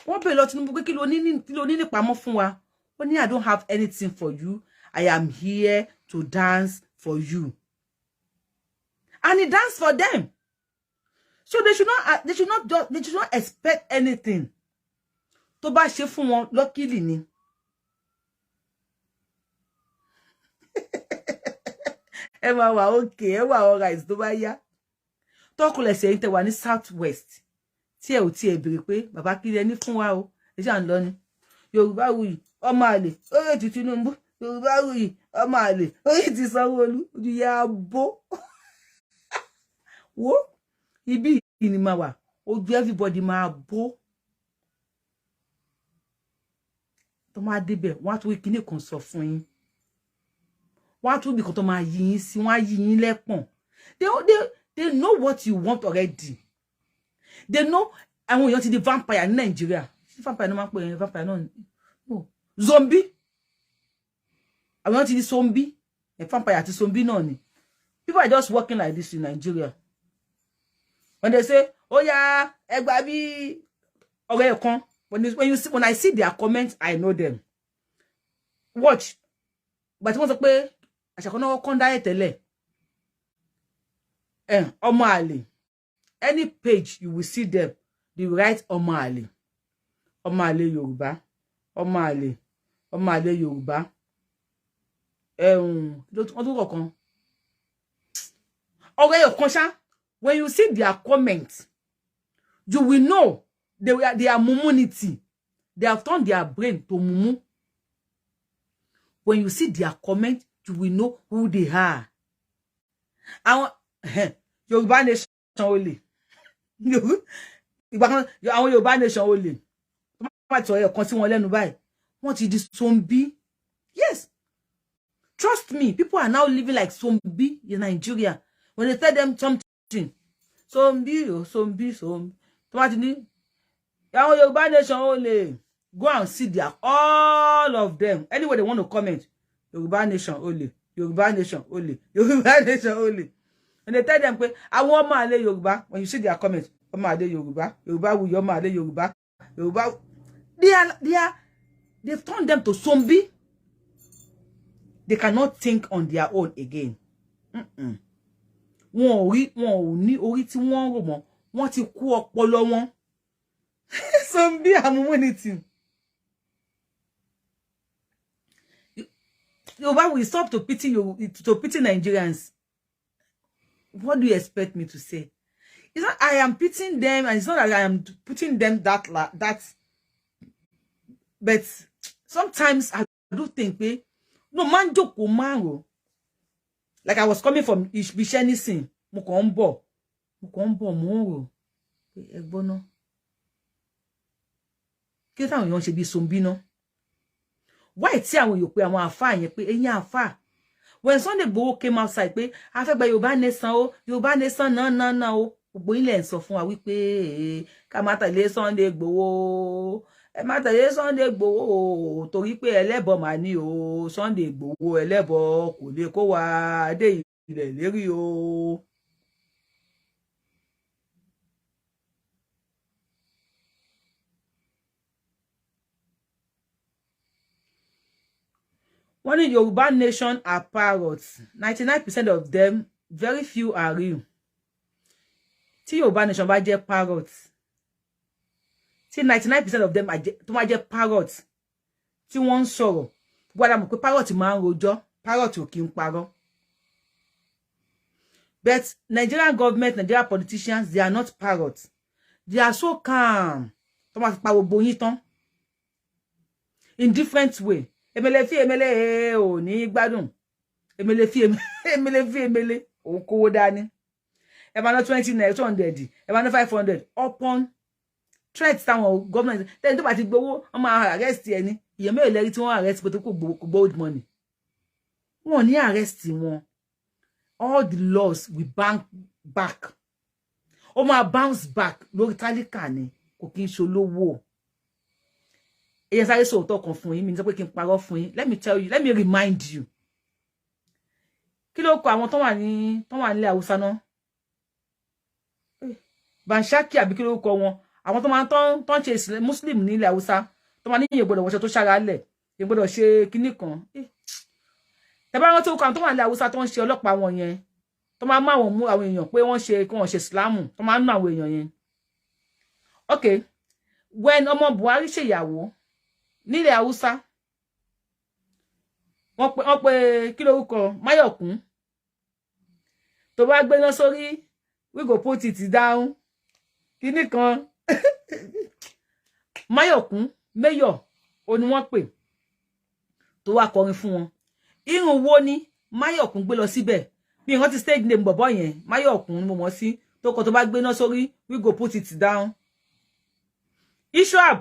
wọ́n bèèrè lọ Tinubu pé kí ló ní nípamọ́ fún wa? Ó ní, "I don't have anything for you. I am here to dance for you." And he danced for them. So they should not expect anything. Tó bá ṣe fún wọn, luckily ni. Ẹ máa wà okay, ẹ wà alright tó bá yá. Tọkùnlẹ̀sẹ̀ yín tẹ wà ní South West tí ẹ ò tiẹ̀ béèrè pé bàbá kí lẹ ní fún wa o, ẹ ṣáà ń lọ ni. Yorùbáwùyí ọmọ àlè ó ti Tinubu, Yorùbáwùyí ọmọ àlè ó ti Sanwó-Olú, ojú yà bó wo ibi yìí ni máa wà, ojú everybody máa bó. Tó máa débẹ̀, wọ́n á tún kíní kan sọ fún yín, wọ́n á tún ibì kan tó máa yí yín sí, wọ́n á yí yín lẹ́pọ̀n. They know what you want already. They know. Àwọn èèyàn ti di vampire ní Nàìjíríà. Ṣé vampire náà máa ń pè é? Vampire náà, no, zombie. Àwọn èèyàn ti di zombie. Ẹ vampire àti zombie náà ni. People are just working like this in Nigeria. When they say, "Oh yeah, ẹ gbà bí ọ̀rẹ́ kan," when I see their comments, I know them. Watch. But wọ́n sọ pé àṣàkọ́ náà kọ́ ń dáyẹ̀ tẹ́lẹ̀ ọmọ àlè, any page you will see them, they write ọmọ àlè, ọmọ àlè Yorùbá, ọmọ àlè, ọmọ àlè Yorùbá. Wọ́n tún kọ̀ọ̀kan ọ̀rẹ́ ọ̀kan ṣá. When you see their comments, you will know they are mumunity. They have turned their brain to mumu. When you see their comment, you will know who they are. Àwọn Yorùbá nation olè, ìgbà kan, àwọn Yorùbá nation olè tó bá ti sọ̀rọ̀ ẹ̀kan sí wọn lẹ́nu báyìí, wọ́n ti di zombie. Yes, trust me, people are now living like zombie in Nigeria. When they tell them something, zombie o, zombie, zombie. Tó bá ti ní àwọn Yorùbá nation olè, go and see their, all of them, anyway they want to comment, Yorùbá nation olè, Yorùbá nation olè, Yorùbá nation olè. And they tell them pé àwọn ọmọ àlè Yorùbá, when you see their comment, ọmọ àlè Yorùbá, Yorùbá wuyì, ọmọ àlè Yorùbá, Yorùbá, they've turned them to zombie. They cannot think on their own again. Wọn ò rí, wọn ò ní orí tí wọ́n ń rò mọ́. Wọ́n ti kú ọpọlọ wọn. Zombie amúmúnitì. Yorùbá will stop to pity you, to pity Nigerians. What do you expect me to say? It's not I am pitying them, and it's not that I am putting them that, but sometimes I do think pé no man jókòó márùn. Like I was coming from ibiṣẹ́ nísìn, mo kàn ń bọ̀, mo kàn ń bọ̀, mo ń rò pé ẹ gbọ́ ná, kí ló táwọn èèyàn ṣe bí zombie ná? Why tí àwọn èèyàn pé àwọn àáfàá yẹn, pé ẹ̀yin àáfàá, when Sunday Igboho came outside pé a fẹ́ gba Yorùbá nation o, Yorùbá nation náà náà náà o, gbogbo ilẹ̀ ń sọ fún wa wípé ká má tẹ̀lé Sunday Igboho, ẹ má tẹ̀lé Sunday Igboho torí pé ẹlẹ́bọ mà ní o, Sunday Igboho ẹlẹ́bọ kò lè kó wa dé ilẹ̀ lérí o. Wọ́n ní Yorùbá nation are parrots, 99% of them, very few are real. Tí Yorùbá nation bá jẹ́ parrots, tí 99% of them tó máa jẹ́ parrots tí wọ́n ń sọ̀rọ̀, gbọ́dọ̀ mọ̀ pé parrot máa ń rojọ́, parrot ò kí ń parọ́. But Nigerian government, Nigerian politicians, they are not parrots. They are so calm. Tó máa fi pa gbogbo yín tán in different way. Emele fi emele ò ní gbádùn, emele fi emele fi emele òun kówó dání. Ẹ máa ná 20 naira, 200, ẹ máa ná 500 upon threat táwọn government tẹ́ni tó bá ti gbowó, wọ́n máa arrest ẹni. Ìyẹn mẹ́rin lẹ́rí tí wọ́n arrest pé tó kò gbowó money, wọn ò ní arrest wọn. All the laws will bank back, ó máa bounce back lórí tálíkà ni, kò kí n ṣe olówó. Èyàn sáré sòótọ́ kan fún yín, mi ní sọ pé kí n parọ́ fún yín. Let me tell you, let me remind you, kí ló kọ àwọn tó wà ní, tó wà nílẹ̀ Haúsá náà, Banshaki àbí kí ló kọ wọn, àwọn tó máa tó ń ṣe Muslim nílẹ̀ Haúsá, tó máa ní ìyẹn gbọ́dọ̀ wọṣọ tó ṣára lẹ̀, ìyẹn gbọ́dọ̀ ṣe kinní kan. Tẹ bá rántí orúkọ àwọn tó wà nílẹ̀ Haúsá tó ń ṣe ọlọ́pàá wọn yẹn, tó máa mú àwọn, mú àwọn èèyàn pé wọ́n ṣe kí wọ́n ṣe Ìsìlámù, tó máa ń ná àwọn èèyàn yẹn. Okay, when ọmọ Buhari ṣèyàwó nílẹ̀ Haúsá, wọ́n pe kí lórúkọ Máyọ̀kún tó bá gbéná sórí, we go put it down, kíní kan, Máyọ̀kún mayor ó ní wọ́n pè tó wá kọrin fún wọn. Irun wo ni Máyọ̀kún gbé lọ síbẹ̀? Bí wọ́n ti stage name bọ̀bọ̀ yẹn, Máyọ̀kún ni mo mọ̀ sí, tó kọ tó bá gbéná sórí, we go put it down. Ishwab,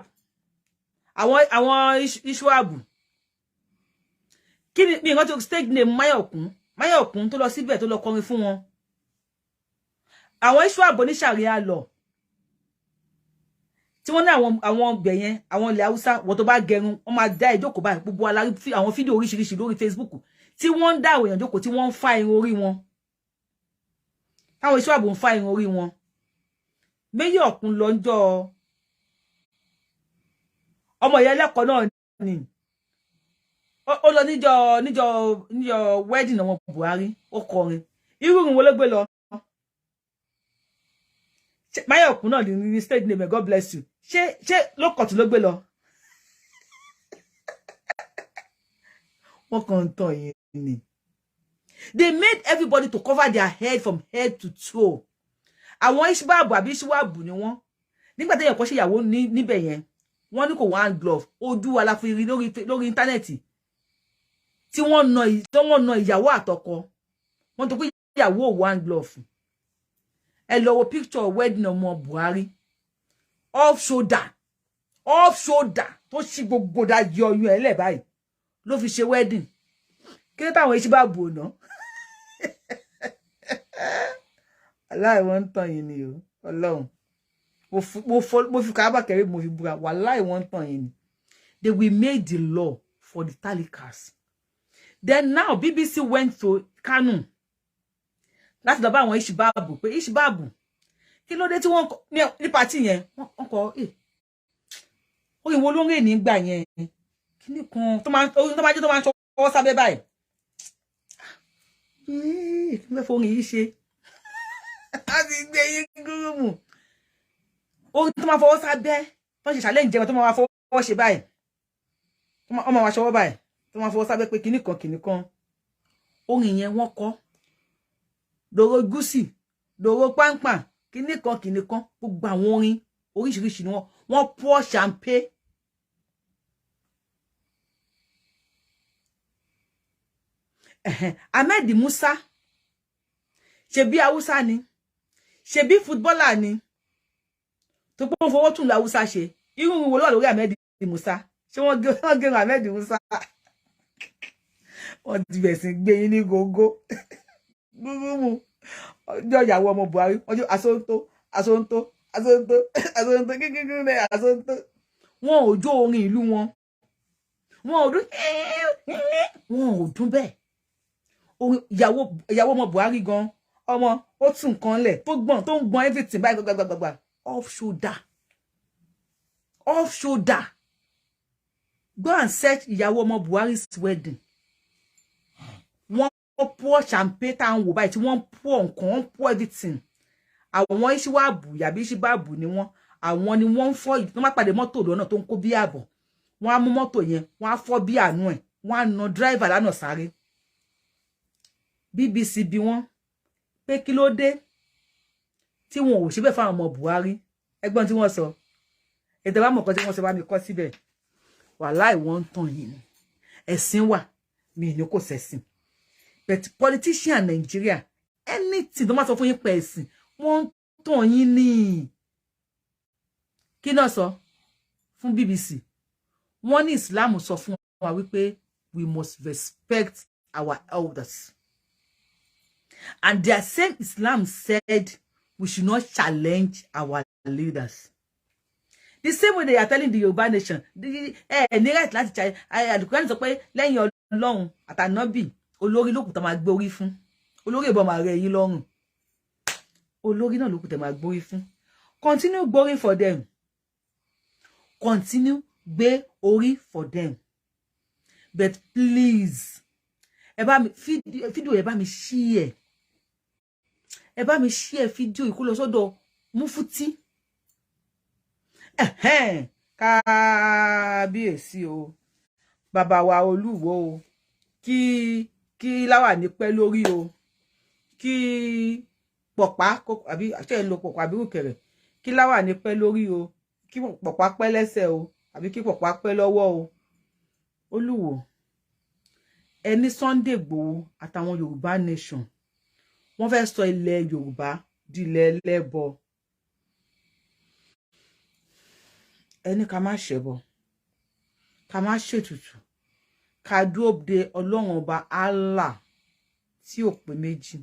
àwọn Ishwab, kí ni bí nǹkan tó stage name Máyọ̀kún, Máyọ̀kún tó lọ síbẹ̀ tó lọ kọrin fún wọn, àwọn Ishwab oníṣàríà lọ tí wọ́n ní àwọn ọbẹ̀ yẹn, àwọn ilẹ̀ Haúsá, wọ́n tó bá gẹrun, wọ́n máa dá ìjókòó báyìí. Gbogbo alárí àwọn fídíò oríṣiríṣi lórí Facebook tí wọ́n ń dá àwọn èèyàn jókòó, tí wọ́n ń fa irun orí wọn, táwọn Ishwab ń fa irun orí wọn. Máyọ̀kún lọ́jọ́ ọmọ ìyá ẹlẹ́kọ̀ọ́ náà ni ó lọ níjọ́ wedding ọmọ Buhari, ó kọrin. Irú ìrìn wo ló gbé lọ? Máyọ̀kún náà ní stage name. God bless you. Ṣé lókọ̀tù ló gbé lọ? Wọ́n kàn ń tàn yín ni. They made everybody to cover their head from head to toe. Àwọn Ishbabu àbí Ishwabu ni wọ́n. Nígbà téèyàn kọ́ ṣèyàwó níbẹ̀ yẹn, wọ́n ní kò wọ hand glove. Ojú wa la fi rí lórí íńtánẹ́ẹ̀tì tí wọ́n na ìyàwó àtọkọ wọ́n tó pé ìyàwó òwò hand glove. Ẹ lọ wo picture wedding ọmọ Buhari, off shoulder, off shoulder, tó ṣí gbogbo dájú ọyún ẹ lẹ báyìí ló fi ṣe wedding. Kí ló táwọn iṣẹ́ bá bò ná? Aláì wọ́n ń tàn yín ni o. Ọlọ́run, mo fi kábà kẹrí, mo fi búra, wàláì wọ́n ń tàn yín ni. They will make the law for the talikas. Then now BBC went to Kano láti lọ bá àwọn Ishibabu pé Ishibabu, kí ló dé tí wọ́n ní party yẹn wọ́n kọ orin wo ló ń rìn nígbà yẹn, kíní kan tó máa tó máa jẹ́ tó máa ń ṣọwọ́ sábẹ́ báyìí, kí ló fẹ́ forin yìí ṣe láti gbé yín gúrúmù, orin tó máa fọwọ́ sábẹ́ tó ń ṣe challenge jẹun, tó máa fọwọ́ ṣe báyìí, wọ́n máa ṣọwọ́ báyìí, tó máa fọwọ́ sábẹ́ pé kíní kan kíní kan, orin yẹn wọ́n kọ dòrò gúúsì, dòrò pàǹpà, kíní kan kíní kan, gbogbo àwọn orin oríṣiríṣi ni wọ́n pour champagne. Ahmed Musa, ṣebí Haúsá ni, ṣebí footballer ni, tó pé wọ́n fọwọ́ tún lọ Haúsá ṣe. Irú wo ló wà lórí Ahmed Musa? Ṣé wọ́n gé Ahmed Musa? Wọ́n ti bẹ̀rẹ̀ sí gbé yín ní gógó gbúgbúmù. Ọjọ́ ìyàwó ọmọ Buhari, ọjọ́ asóńtó asóńtó asóńtó asóńtó kíkíkí ní asóńtó. Wọn ò jó orin ìlú wọn, wọn ò dún, wọn ò dún bẹ́ẹ̀. Ìyàwó ọmọ Buhari gan, ọmọ ó tún nǹkan lẹ̀ tó gbọ̀n, tó ń gbọ̀n everything báyìí gbàgbàgbàgbà, off shoulder, off shoulder. Go and search ìyàwó ọmọ Buhari's wedding. Wọ́n pour champagne tá à ń wò báyìí, tí wọ́n pour nǹkan, wọ́n pour everything. Àwọn Ishiwabu yàbí Ishibabu ni wọ́n, àwọn ni wọ́n ń fọ́. Wọ́n má pàdé mọ́tò lọ́nà tó ń kó bí àbọ̀, wọ́n á mú mọ́tò yẹn, wọ́n á fọ́ bí àánú ẹ̀, wọ́n á na driver lánàá sáré. BBC bí wọ́n pé kí ló dé tí wọn ò ṣe bẹ́ẹ̀ fáwọn ọmọ Buhari. Ẹgbọ́n tí wọ́n sọ, ètò ìbámu kan tí wọ́n sọ bá mi kọ́ síbẹ̀. Wàláì wọ́n ń tàn yín ni. Ẹ̀sìn wà, mi ní kò sẹ̀sìn, but politician Nigeria, anything tó máa sọ fún yín pẹ̀ ẹ̀sìn, wọ́n ń tàn yín ní. Kí náà sọ fún BBC? Wọ́n ní Islam sọ fún wa wípé we must respect our elders, and their same Islam said we should not challenge our leaders. The same way they are telling the Yoruba nation, ẹ ní right láti challenge. Àlùkùránì sọ pé lẹ́yìn Ọlọ́run àtànábì, olórí lókùn tó máa gbé orí fún. Olórí ìbọn máa rẹ yín lọ́rùn, olórí náà lókùn tó máa gbórí fún. Continue gbórí for them, continue gbé orí for them, but please, ẹ bá mi fídíò, ẹ bá mi share, ẹ bá mi share fídíò yìí kó lọ sọ́dọ̀ Mufti. Kábíyèsí o, bàbá wa Olúwo o, kí láwà ní pẹ́ lórí o, kí pọ̀pá àbí ṣe ń lo pọ̀pá àbí rùkẹ̀rẹ̀, kí láwà ní pẹ́ lórí o, kí pọ̀pá pẹ́ lẹ́sẹ̀ o, àbí kí pọ̀pá pẹ́ lọ́wọ́ o. Olúwo, ẹni Sunday Igboho àtàwọn Yorùbá nation, wọ́n fẹ́ sọ ilẹ̀ Yorùbá di ilẹ̀ ẹlẹ́bọ. Ẹni ká má ṣẹbọ, ká má ṣètùtù, ká dúró de Ọlọ́run ọba Allah tí ò pé méjì.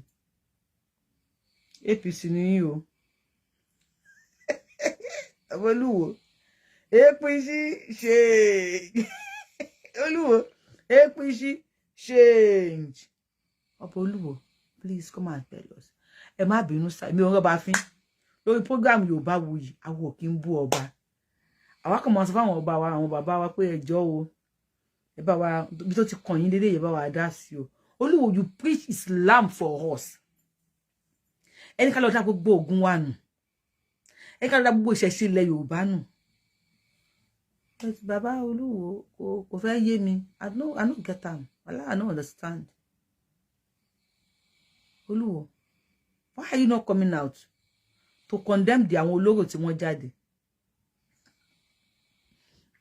APC ní yín o, Olúwo. APC ṣe, Olúwo, APC change. Ọba Olúwo, please come and tell us. Ẹ má bínú sá, mi ò rọ́ba fín lórí program Yorùbá Wuyì. Àwọn ò kí ń bú ọba. Àwa kàn máa sọ fáwọn ọba wa, àwọn bàbá wa pé ẹjọ́ o, ẹ bá wa ibi tó ti kàn yín dédé, ẹ bá wa dá sí o. Olúwo, you preach Islam for us. Ẹni ká lọ dá gbogbo ogun wa nù, ẹni ká lọ dá gbogbo ìṣẹ̀ṣe ilẹ̀ Yorùbá nù. But bàbá Olúwo, kò fẹ́ yé mi. I no get am. Wàhálà, I no understand. Olúwo, why are you not coming out to condemn the àwọn olóró tí wọ́n jáde?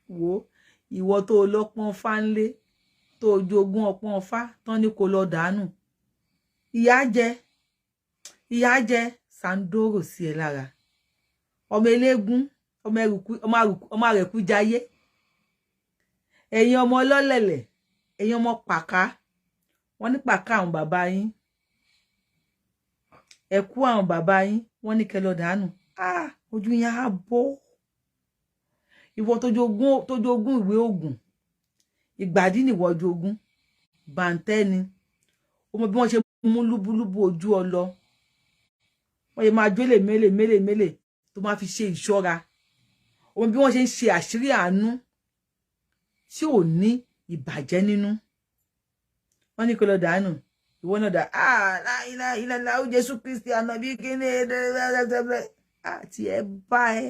Wo ìwọ tó lọ́pọ́n fánlé, tó jogún ọpọ́n fá tán ní kó lọ dànù, ìyá jẹ. Ìyá jẹ sandoro sí ẹ lára, ọmọ eléégún, ọmọ ẹrùkú, ọmọ àrẹ̀kú jayé. Ẹ̀yin ọmọ ọlọ́lẹ̀lẹ̀, ẹ̀yin ọmọ pàká, wọ́n ní pàká àwọn bàbá yín, ẹ̀kú àwọn bàbá yín, wọ́n ní kẹ́ lọ dànù. Ah, ojú yín á bọ́. Ìwọ tó jogún ìwé ògùn ìgbàdí nìwọ jogún bàǹtẹ́ ni. Ó mọ bí wọ́n ṣe mú lúbúlúbú ojú ọ lọ, wọ́n yẹ máa jólè mélè mélè mélè tó máa fi ṣe ìṣọ́ra. Ó mọ bí wọ́n ṣe ń ṣe àṣírí àánú tí ò ní ìbàjẹ́ nínú. Wọ́n ní kó lọ dànù, ìwọ náà dà. Ah, láìláìláìlá ó, Jésù Kristi ànábì kíní àti ẹ bá ẹ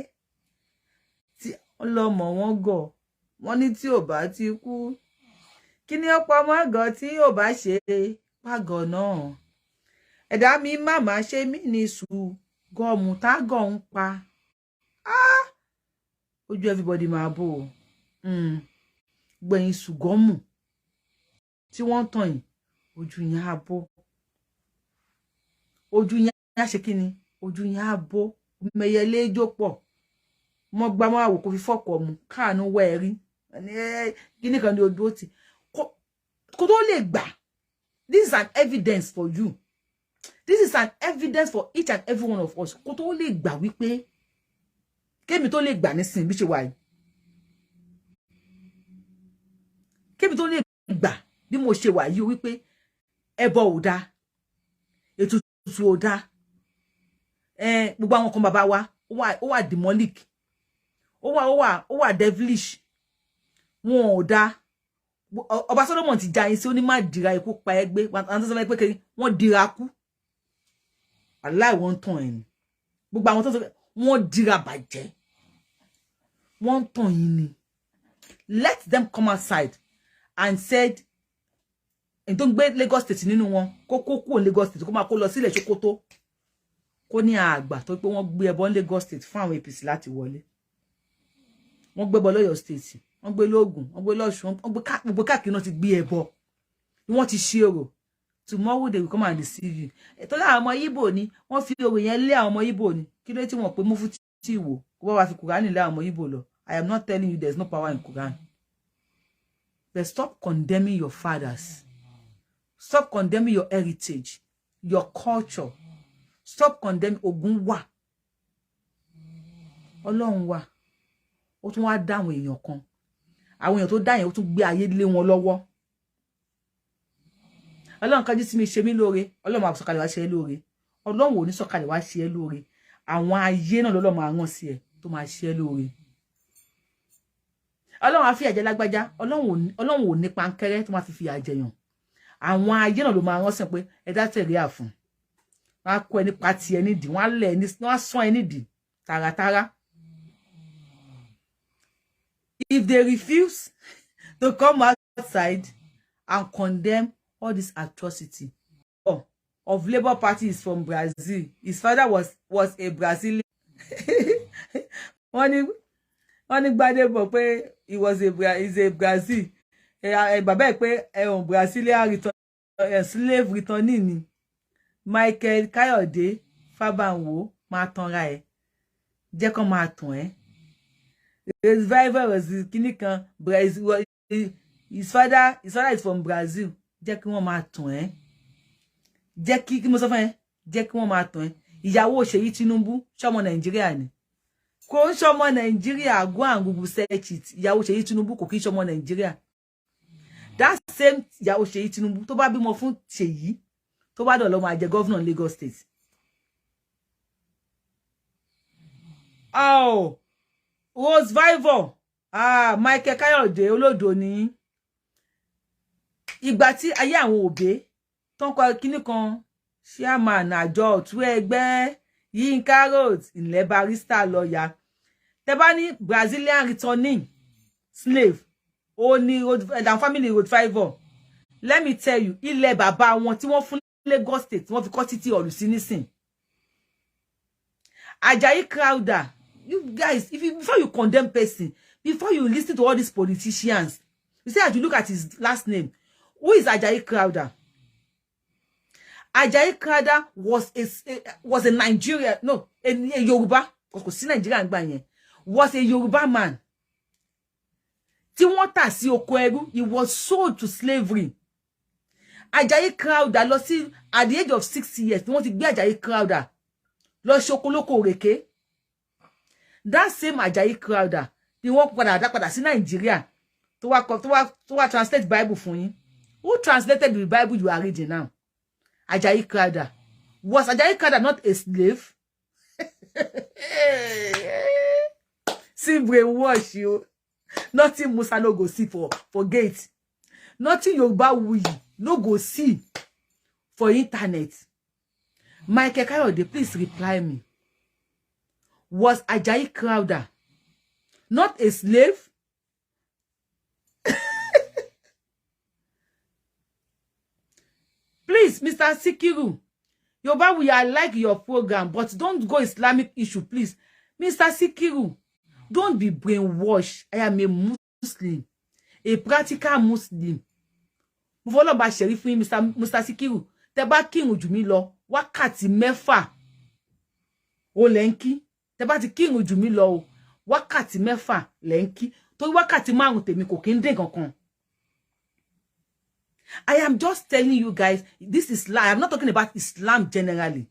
tí ọlọmọ wọn gọ̀. Wọ́n ní tí ò bá ti kú, kí ni ọ̀pọ̀ ọmọ àgọ́ tí ò bá ṣe pàgọ́ náà? Ẹ̀dá mi má má ṣe mí ní sùn gọ́ọ̀mù tágọ̀ ń pa. Ojú everybody máa bò ó. Gbẹ̀yìn ṣùgọ́mù tí wọ́n ń tàn yìí, ojú yẹn á bó, ojú yẹn á ṣe kí ni, ojú yẹn á bó. Mẹyẹlé jó pọ̀ mọ́ gbá mọ́ àwò kó fi fọ́kọ̀ mu káànú wẹ́ ẹ rí kíní kan ní ojú ó ti kó tó lè gbà. This is an evidence for you, this is an evidence for each and every one of us. Kó tó lè gbà wípé kémi tó lè gbà nísìnyí bí ṣe wà yìí, kémi tó lè gbà bí mo ṣe wà yìí wípé ẹbọ ò dáa, ètùtù ò dáa, gbogbo àwọn kan bàbá wa ó wà demonic, ó wà devilish, wọn ò dáa. Ọba Solomon ti já yín sí, ó ní má dira ikú pa ẹ gbé. Àwọn tó sọ pé kiri wọ́n dira kú, aláì wọ́n ń tàn ẹ̀ ní. Gbogbo àwọn tó sọ wọ́n dira bàjẹ́, wọ́n ń tàn yín ni. Let them come outside and said ẹni tó ń gbé Lagos State nínú wọn, kó kó kúrò Lagos State, kó máa kó lọ sílẹ̀ Sokoto, kó ní àgbà tó pé wọ́n gbé ẹbọ ní Lagos State fún àwọn APC láti wọlé. Wọ́n gbébọ lọ́yọ̀ State, wọ́n gbé lóògùn, wọ́n gbé lọ́ṣùn, wọ́n gbé gbogbo káàkiri náà ti gbé ẹbọ ni wọ́n ti ṣe orò. Tomorrow they will come and deceive you. Ètò láwọn ọmọ Ìgbò ni wọ́n fi orò yẹn lé àwọn ọmọ Ìgbò ni. Kí ló tí wọ́n pé mufti wò kó bá wa fi Kùránì lé àwọn ọmọ Ìgbò lọ? I am not telling you there is no power in Quran, but stop condemning your fathers, stop condemning your heritage, your culture. Stop condemning. Ogun wà, Ọlọ́run wà, ó tún wá dá àwọn èèyàn kan. Àwọn èèyàn tó dá yẹn, ó tún gbé ayé lé wọn lọ́wọ́. Ọlọ́run kájú sí mi, ṣe mí lóore. Ọlọ́run máa sọ̀kalẹ̀ wá ṣe é lóore? Ọlọ́run ò ní sọ̀kalẹ̀ wá ṣe é lóore. Àwọn ayé náà lọ́lọ́ máa rán sí ẹ tó máa ṣe é lóore. Ọlọ́run á fìyà jẹ lágbájá. Ọlọ́run ò ní pankẹ́rẹ́ tó máa fi fìyà jẹyàn. Àwọn ayé náà ló máa rán sí pé ẹ dá tẹ̀lé àfún. Wọn á kó ẹ nípa tiẹ̀ nídìí, wọn á lẹ̀ ẹ ní, wọn á sán ẹ nídìí tààràtàrà. If they refuse to come outside and condemn all this atrocity, oh, of Labour Party is from Brazil. His father was a Brazilian. Wọ́n ní Gbadebo pé he was a is a Brazil, bàbá ẹ̀ pé ẹ̀hún Brazilian return, slave returnee ni. Michael Kayode Fábánwò, máa tanra ẹ̀ jẹ́ kó máa tàn ẹ́. Revival was kíní kan Brazil. His father is from Brazil. Jẹ́ kí wọ́n máa tàn ẹ́. Jẹ́ kí mo sọ fún ẹ, jẹ́ kí wọ́n máa tàn ẹ́. Ìyàwó Ṣèyí Tinubu, ṣọmọ Nàìjíríà ni? Kò ń ṣọmọ Nàìjíríà. Go and Google search it. Ìyàwó Ṣèyí Tinubu kò kí ń ṣọmọ Nàìjíríà. That same ìyàwó Ṣèyí Tinubu tó bá bímọ fún Ṣèyí, tó bá dọ̀ lọ́ máa jẹ governor Lagos State. Oh, Rose Vivour, ah, Michael Kayode olódo ní ìgbà tí ayé àwọn òbí tó ń kọ kíní kan, chairman àjọ ọ̀tún ẹgbẹ́ Yínká Rhodes ilẹ̀, barrister, lọ́ọ̀yà. Tẹ́ bá ní Brazilian returning slave, ó ní and family Road Vivour. Let me tell you, ilẹ̀ bàbá wọn tí wọ́n fún Lagos State, wọ́n fi kọ́ títí ọ̀lù sí nísìn. Ajayi Crowther, you guys, if you before you condemn person, before you listen to all these politicians, you say as you look at his last name, who is Ajayi Crowther? Ajayi Crowther was a Nigeria, no, a Yoruba, kò sí Nigeria gbà yẹn, was a Yoruba man tí wọ́n tà sí oko ẹrú. He was sold to slavery. Ajayi Crowther lọ sí, at the age of 6 years ni wọ́n ti gbé Ajayi Crowther lọ ṣokolóko òrèké. That same Ajayi Crowther ni wọ́n padà dá padà sí Nàìjíríà tó wá translate Bible fún yín. Who translated the Bible you are reading now? Ajayi Crowther. Was Ajayi Crowther not a slave? See, brainwash you. Nothing Musa no go see for gate, nothing Yoruba wuyi no go see for internet. Michael Kayode, please reply me. Was Ajayi Crowther not a slave? Please, Mr. Sikiru Yoruba wuyi, I like your program, but don't go Islamic issue, please. Mr. Sikiru, don't be brainwashed. I am a Muslim, a practical Muslim. Mo fọlọ́ bá ṣẹ̀rí fún yín, Mr. Sikiru. Tẹ́ bá kírun jù mí lọ, wákàtí 6 ó lẹ́ ń kí. Tẹ́ bá ti kírun jù mí lọ o, wákàtí 6 lẹ́ ń kí, torí wákàtí 5 tèmi kò kí ń dín kankan. I am just telling you guys this is lie. I'm not talking about Islam generally.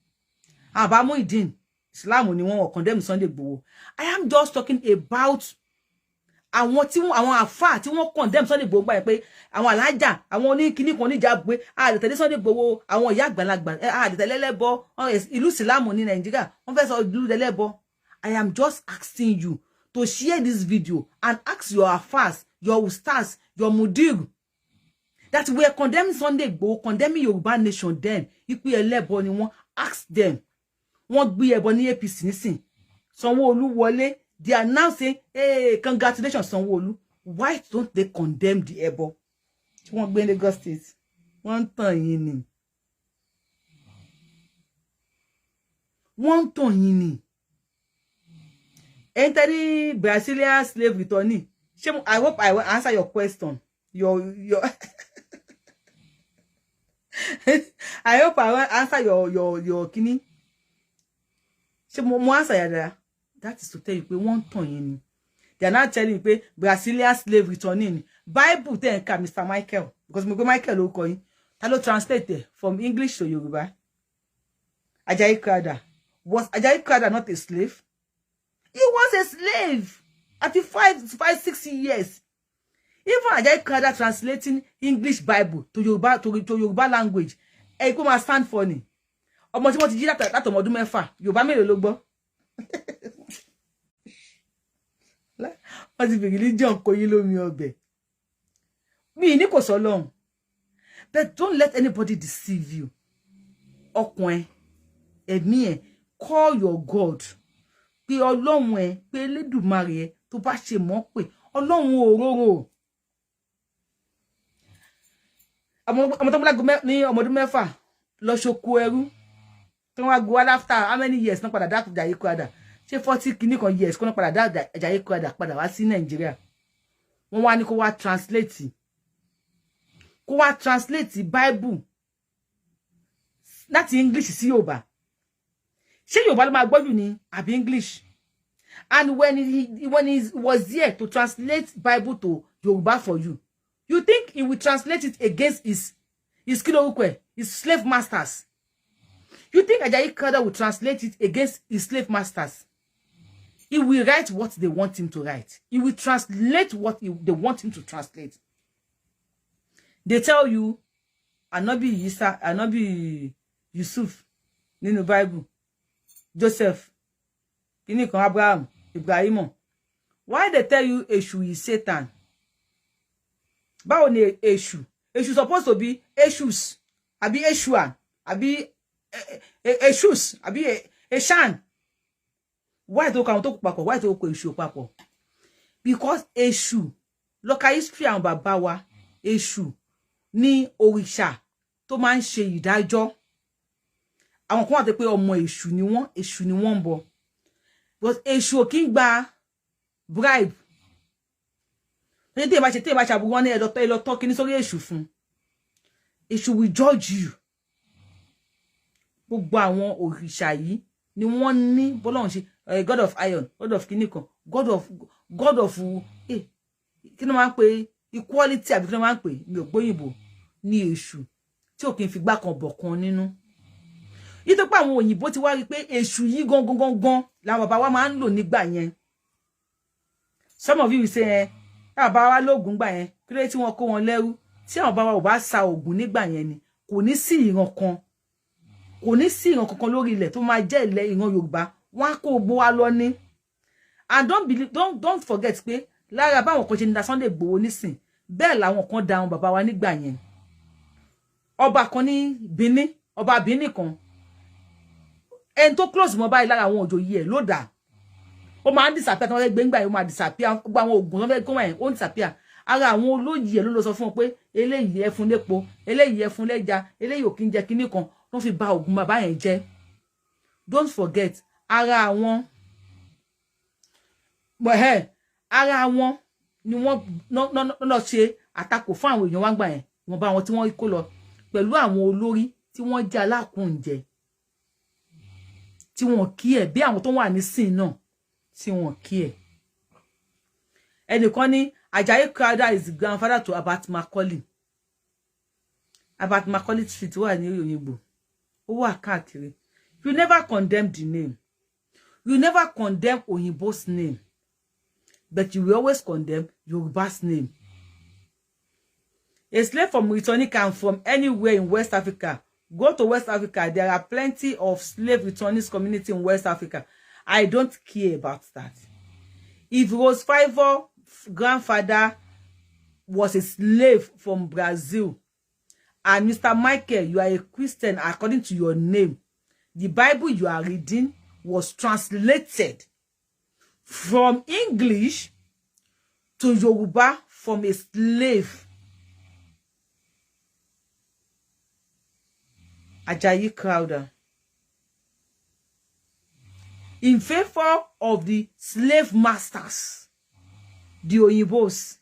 Àbá Muyideen, Islam ni wọ́n condemn Sunday Igboho. I am just talking about àwọn tí wọ́n, àwọn àfáà tí wọ́n condemn Sunday Igboho gbà pé àwọn alájà, àwọn oníkíní kan níjà pé a lè tẹ̀lé Sunday Igboho, àwọn ìyá àgbàlagbà, a lè tẹ̀lé ẹlẹ́bọ, ìlú ìsìlámù ní Nàìjíríà, wọ́n fẹ́ sọ ìlú ẹlẹ́bọ. I am just asking you to share this video and ask your afas, your ustaz, your mudir that we are condemning Sunday Igboho, condemning Yorùbá nation then, ipe ẹlẹ́bọ ni wọ́n. Ask them. Wọ́n gbé ẹbọ ní APC nísìn. Sanwó-Olú wọlé, they are now saying, "Hey, congratulations, Sanwó-Olú." Why don't they condemn the ẹbọ tí wọ́n gbé Lagos State? Wọ́n ń tàn yín ni, wọ́n ń tàn yín ni. Entering Brazilian slave returnee. Ṣé, I hope I will answer your question, your I hope I will answer your kini. Ṣé mo answer yàrá? That is to tell you pé wọ́n ń tàn yín ni. They are now telling you pé Brazilian slave returnee ni Bible tẹ̀ ń ka. Mr. Michael, because mo gbé Michael lórúkọ yín, ta ló translate it from English to Yoruba? Ajayi Crowther. Was Ajayi Crowther not a slave? He was a slave at 5, 5, 6 years. Even Ajayi Crowther translating English Bible to Yoruba, to Yoruba language, ẹ kó máa stand funny. Ọmọ tí wọ́n ti jí látọmọ ọdún 6, Yorùbá mélòó ló gbọ́? Wọ́n ti fi religion kó yín lómi ọbẹ̀. Mi ní kò sọ lọ́hùn, but don't let anybody deceive you. Ọkàn ẹ, ẹ̀mí ẹ, call your God, pé Ọlọ́run ẹ, pé Elédùmarè ẹ, tó bá ṣe mọ́ pé Ọlọ́run òróró. Ọmọ tó múlágo ní ọmọ ọdún 6 lọ ṣoko ẹrú, tí wọ́n wá gbowó after how many years náà padà dá Àjàyí Crowther, ṣé 40 kìíní kan years kó náà padà dá Àjàyí Crowther padà wá sí Nàìjíríà. Wọ́n wá ní kó wá translate Bible láti English sí Yorùbá. Ṣé Yorùbá ló máa gbọ́ jù ní àbí English? And when he was there to translate Bible to Yorùbá for you, you think he will translate it against his kí lórúkọ ẹ̀, his slave masters? You think Ajayi Crowther will translate it against his slave masters? He will write what they want him to write. He will translate what they want him to translate. They tell you Anabi Isa, Anabi Yusuf nínú Bible, Joseph, kíní kan, Abraham, Ibrahim. Why they tell you Èṣù is Satan? Báwo ni Èṣù? Èṣù supposed to be Èṣùs, àbí Èṣùà, àbí Èṣùs, àbí Èṣàn. Why tó kọ àwọn tó kù papọ̀? Why tó kọ Èṣù papọ̀? Because Èṣù, local history àwọn bàbá wa, Èṣù ní òrìṣà tó máa ń ṣe ìdájọ́. Àwọn kan wà tó pé ọmọ Èṣù ni wọ́n, Èṣù ni wọ́n ń bọ. But Èṣù ò kí ń gba bribe. Ní tí ìbá ṣe, tí ìbá ṣe àbúrò, wọn ní ẹ lọ tọ́ kíní sórí Èṣù fún. Èṣù will judge you. Gbogbo àwọn òrìṣà yìí ni wọ́n ní bọ́lọ́run ṣe god of iron, god of kinní kan, god of kí ló máa ń pè, equality àbí kí ló máa ń pè, mi ò gbóyìnbó, ní èṣù tí ò kí n fi gbá kan bọ̀ kan nínú. Yìí pé àwọn òyìnbó ti wá rí i pé èṣù yìí gangan gangan làwọn bàbá wa máa ń lò nígbà yẹn. Some of you will say, ẹ bàbá wa lóògùn gbà yẹn, kí ló dé tí wọ́n kó wọn lẹ́rú? Tí àwọn bàbá wa ò bá sa ògùn nígbà yẹn ni, kò ní sí ìran kan, kò ní sí ìran kankan lórí ilẹ̀ tó máa jẹ́ ilẹ̀ ìran Yorùbá. Wọ́n á kó gbogbo wa lọ ní. And don't believe, don't forget pé lára báwọn kan ṣe ní da Sunday Igboho nísìn, bẹ́ẹ̀ làwọn kan da àwọn bàbá wa nígbà yẹn. Ọba kan ní Benin, ọba Benin kan, ẹni tó close mọ́ báyìí lára àwọn òjòyè ẹ̀ ló dà. Ó máa ń disappear tí wọ́n fẹ́ gbé ńgbà yẹn, ó máa disappear. Gbogbo àwọn oògùn tó fẹ́ gbé wọ̀nyẹn, ó ń disappear. Ara àwọn olóyè ẹ̀ ló lọ sọ fún wọn pé eléyìí, ẹ fún lépo, eléyìí, ẹ fún lẹ́ja, eléyìí ò kí ń jẹ kinní kan, wọ́n fi ba oògùn bàbá yẹn jẹ́. Don't forget, ara wọn ni wọ́n lọ ṣe àtakò fún àwọn èèyàn wá gbà yẹn. Wọ́n bá wọn tí wọ́n kó lọ pẹ̀lú àwọn olórí tí wọ́n jẹ́ alákùnjẹ, tí wọ́n kí ẹ̀ bí àwọn tó wà nísìn náà tí wọ́n kí ẹ̀. Ẹnìkan ní Ajayi Crowther is the grandfather to Herbert Macaulay. Herbert Macaulay Street wà ní Òyìnbó, ó wà káàkiri. You never condemn the name, you never condemn Òyìnbó's name, but you will always condemn Yoruba's name. A slave from returning can from anywhere in West Africa. Go to West Africa. There are plenty of slave returnees community in West Africa. I don't care about that. If Rose Fiver grandfather was a slave from Brazil, and Mr. Michael, you are a Christian according to your name, the Bible you are reading was translated from English to Yoruba from a slave. Ajayi Crowther. In favor of the slave masters, the Oyinbos.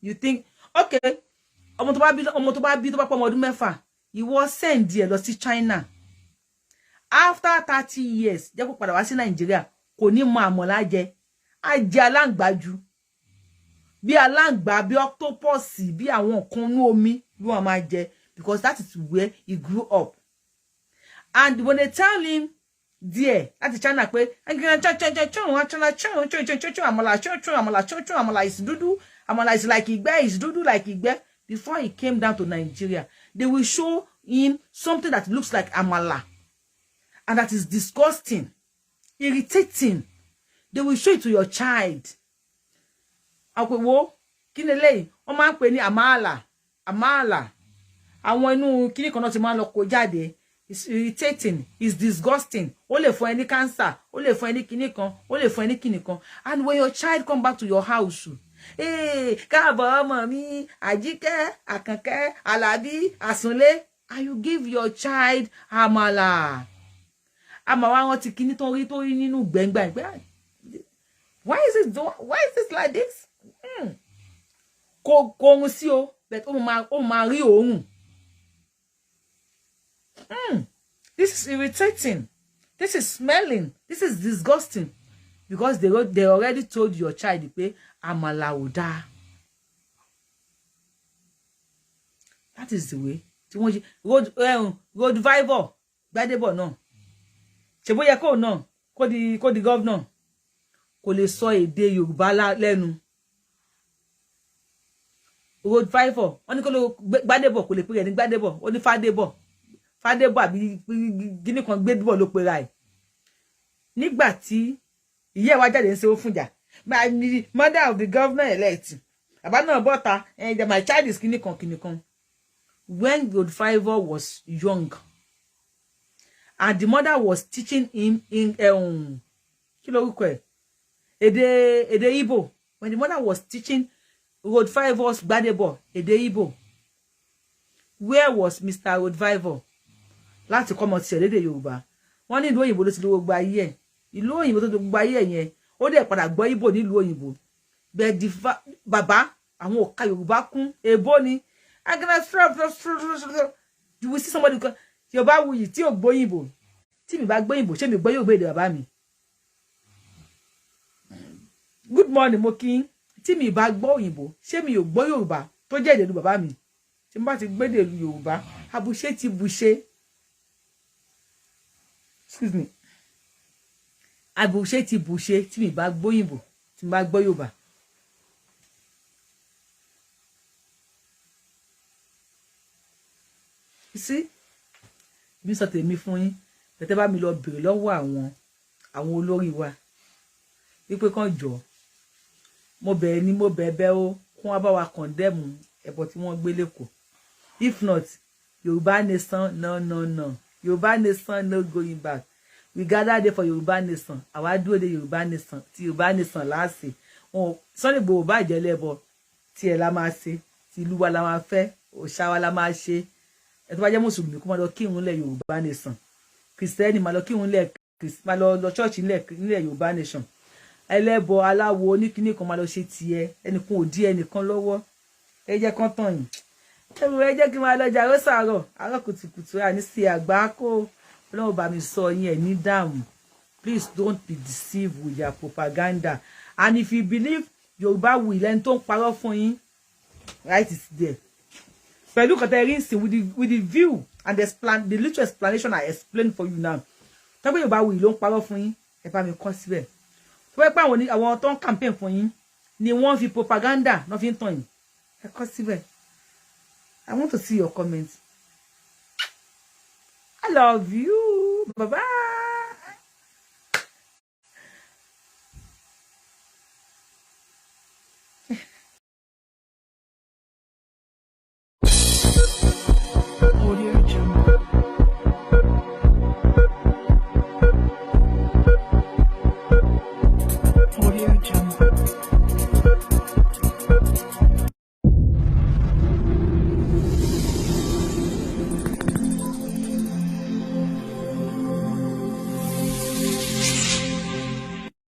You think, okay, ọmọ tó bá bí, ọmọ tó bá bí, tó bá pọ̀ ọmọ ọdún 6, ìwọ send ẹ̀ lọ sí China. After 30 years, jẹ́ kó padà wá sí Nàìjíríà, kò ní mọ àmọ̀lá jẹ, á jẹ aláǹgbá ju bí aláǹgbá, bí octopus, bí àwọn nǹkan inú omi bí wọ́n máa jẹ, because that is where he grew up. And when they tell him there láti China pé àmàlà, àmàlà, àmàlà is dúdú, àmàlà is like ìgbẹ́, is dúdú like ìgbẹ́, before he came down to Nigeria, they will show him something that looks like àmàlà and that is disgusting, irritating. They will show it to your child. Àpèwò kí ni eléyìí? Wọ́n máa ń pè ní àmàlà, àmàlà àwọn inú kíní kan náà ti máa ń lọ kó jáde. It's irritating, it's disgusting, ó lè fún ẹ ní cancer, ó lè fún ẹ ní kíní kan, ó lè fún ẹ ní kíní kan. And when your child come back to your house, hey, káàbọ̀ ọmọ mi, Àjíkẹ́, Àkànkẹ́, Àlàbí, Àsùnlé, and you give your child àmàlà, àmà wa rántí kíní tó rí nínú gbẹ̀ngbà pé why is it like this? Kò rún sí o, but ó máa rí òórùn. This is irritating, this is smelling, this is disgusting, because they already told your child pé àmàlà ò dáa. That is the way tí wọ́n ṣe road vival. Gbadebo náà, ṣe bóyá kó náà kó di governor, kò lè sọ èdè Yorùbá lẹ́nu. Road vival, wọ́n ní kó ló Gbadebo, kò lè pè rẹ̀ ní Gbadebo, ó ní Fadebo, Fadebo àbí gíní kan, Gbadebo ló pera ẹ̀. Nígbà tí ìyá ẹ̀ wá jáde ń ṣe ó fúnjà, my mother of the governor elect, bàbá náà bọ́ta, my child is kíní kan kíní kan. When Godfrey was young and the mother was teaching him in kí lórúkọ ẹ̀, èdè Igbo, when the mother was teaching Rodvivus Gbadebo èdè Igbo, where was Mr. Rodvivor láti kọ́ ọmọ tiẹ̀ lédè Yorùbá? Wọ́n ní ìlú òyìnbó ló ti lówó gba ayé ẹ̀. Ìlú òyìnbó tó ti gbogbo ayé ẹ̀ yẹn, ó dẹ̀ padà gbọ́ Ìgbò nílùú òyìnbó bẹ́ẹ̀ di bàbá àwọn òka Yorùbá kún èbó ni. You will see somebody. Yorùbá wuyì tí ò gbóyìnbó, tí mi bá gbóyìnbó, ṣé mi gbọ́ Yorùbá èdè bàbá mi? Good morning, mo kí. Tí mi bá gbọ́ òyìnbó, ṣé mi ò gbọ́ Yorùbá tó jẹ́ èdè ìlú bàbá mi? Tí mo bá ti gbédè ìlú Yorùbá, àbùṣe ti bùṣe, excuse me, àbùṣe ti bùṣe. Tí mi bá gbóyìnbó, tí mi bá gbọ́ Yorùbá. You see, bí sọ tèmi fún yín, tẹ́tẹ́ bá mi lọ bèrè lọ́wọ́ àwọn olórí wa wípé kàn jọ, mo bẹ̀ ni, mo bẹ̀ bẹ́ ó kún wá bá wa condemn ẹbọ tí wọ́n gbé lẹ́kọ̀ọ́. If not, Yorùbá nation, no, no, no, Yorùbá nation, no going back. We gather there for Yorùbá nation. Àwa dúró de Yorùbá nation, tí Yorùbá nation láàṣẹ wọn. Sunday Igboho bá jẹ́ lẹ́bọ tiẹ̀ la máa ṣe, tí ìlú wa la máa fẹ́, òòṣà wa la máa ṣe. Ẹ tó bá jẹ́ mùsùlùmí, kó máa lọ kírun lẹ̀ Yorùbá nation. Kìrìsìtẹ́nì, máa lọ kírun lẹ̀, máa lọ lọ ṣọ́ọ̀ṣì nílẹ̀ Yorùbá nation. Ẹlẹ́bọ, aláwo, oníkíní kan, máa lọ ṣe tiẹ̀. Ẹnìkan ò dí ẹnìkan lọ́wọ́. Ẹ jẹ́ kán tàn yín. Ẹrù ẹ jẹ́ kí n máa lọ jà. Ó sàárọ̀ àárọ̀ kùtùkùtù, àní sí àgbá kó. Ọlọ́run bá mi sọ yín, ẹ̀ ní dààmú. Please don't be deceived with their propaganda, and if you believe Yorùbá wù lẹ́ni tó ń parọ́ fún yín, right is there pẹ̀lú kọ̀tẹ́ rí nsìn with the view and the little explanation I explain for you now. Tọ́pẹ́ Yorùbá wù ló ń parọ́ fún yín, ẹ bá mi kọ́ síbẹ̀. Tó bá pẹ́ àwọn tó ń campaign fún yín ni wọ́n fi propaganda náà fi ń tàn yín, ẹ kọ́ síbẹ̀. I want to see your comments. I love you. Bye bye.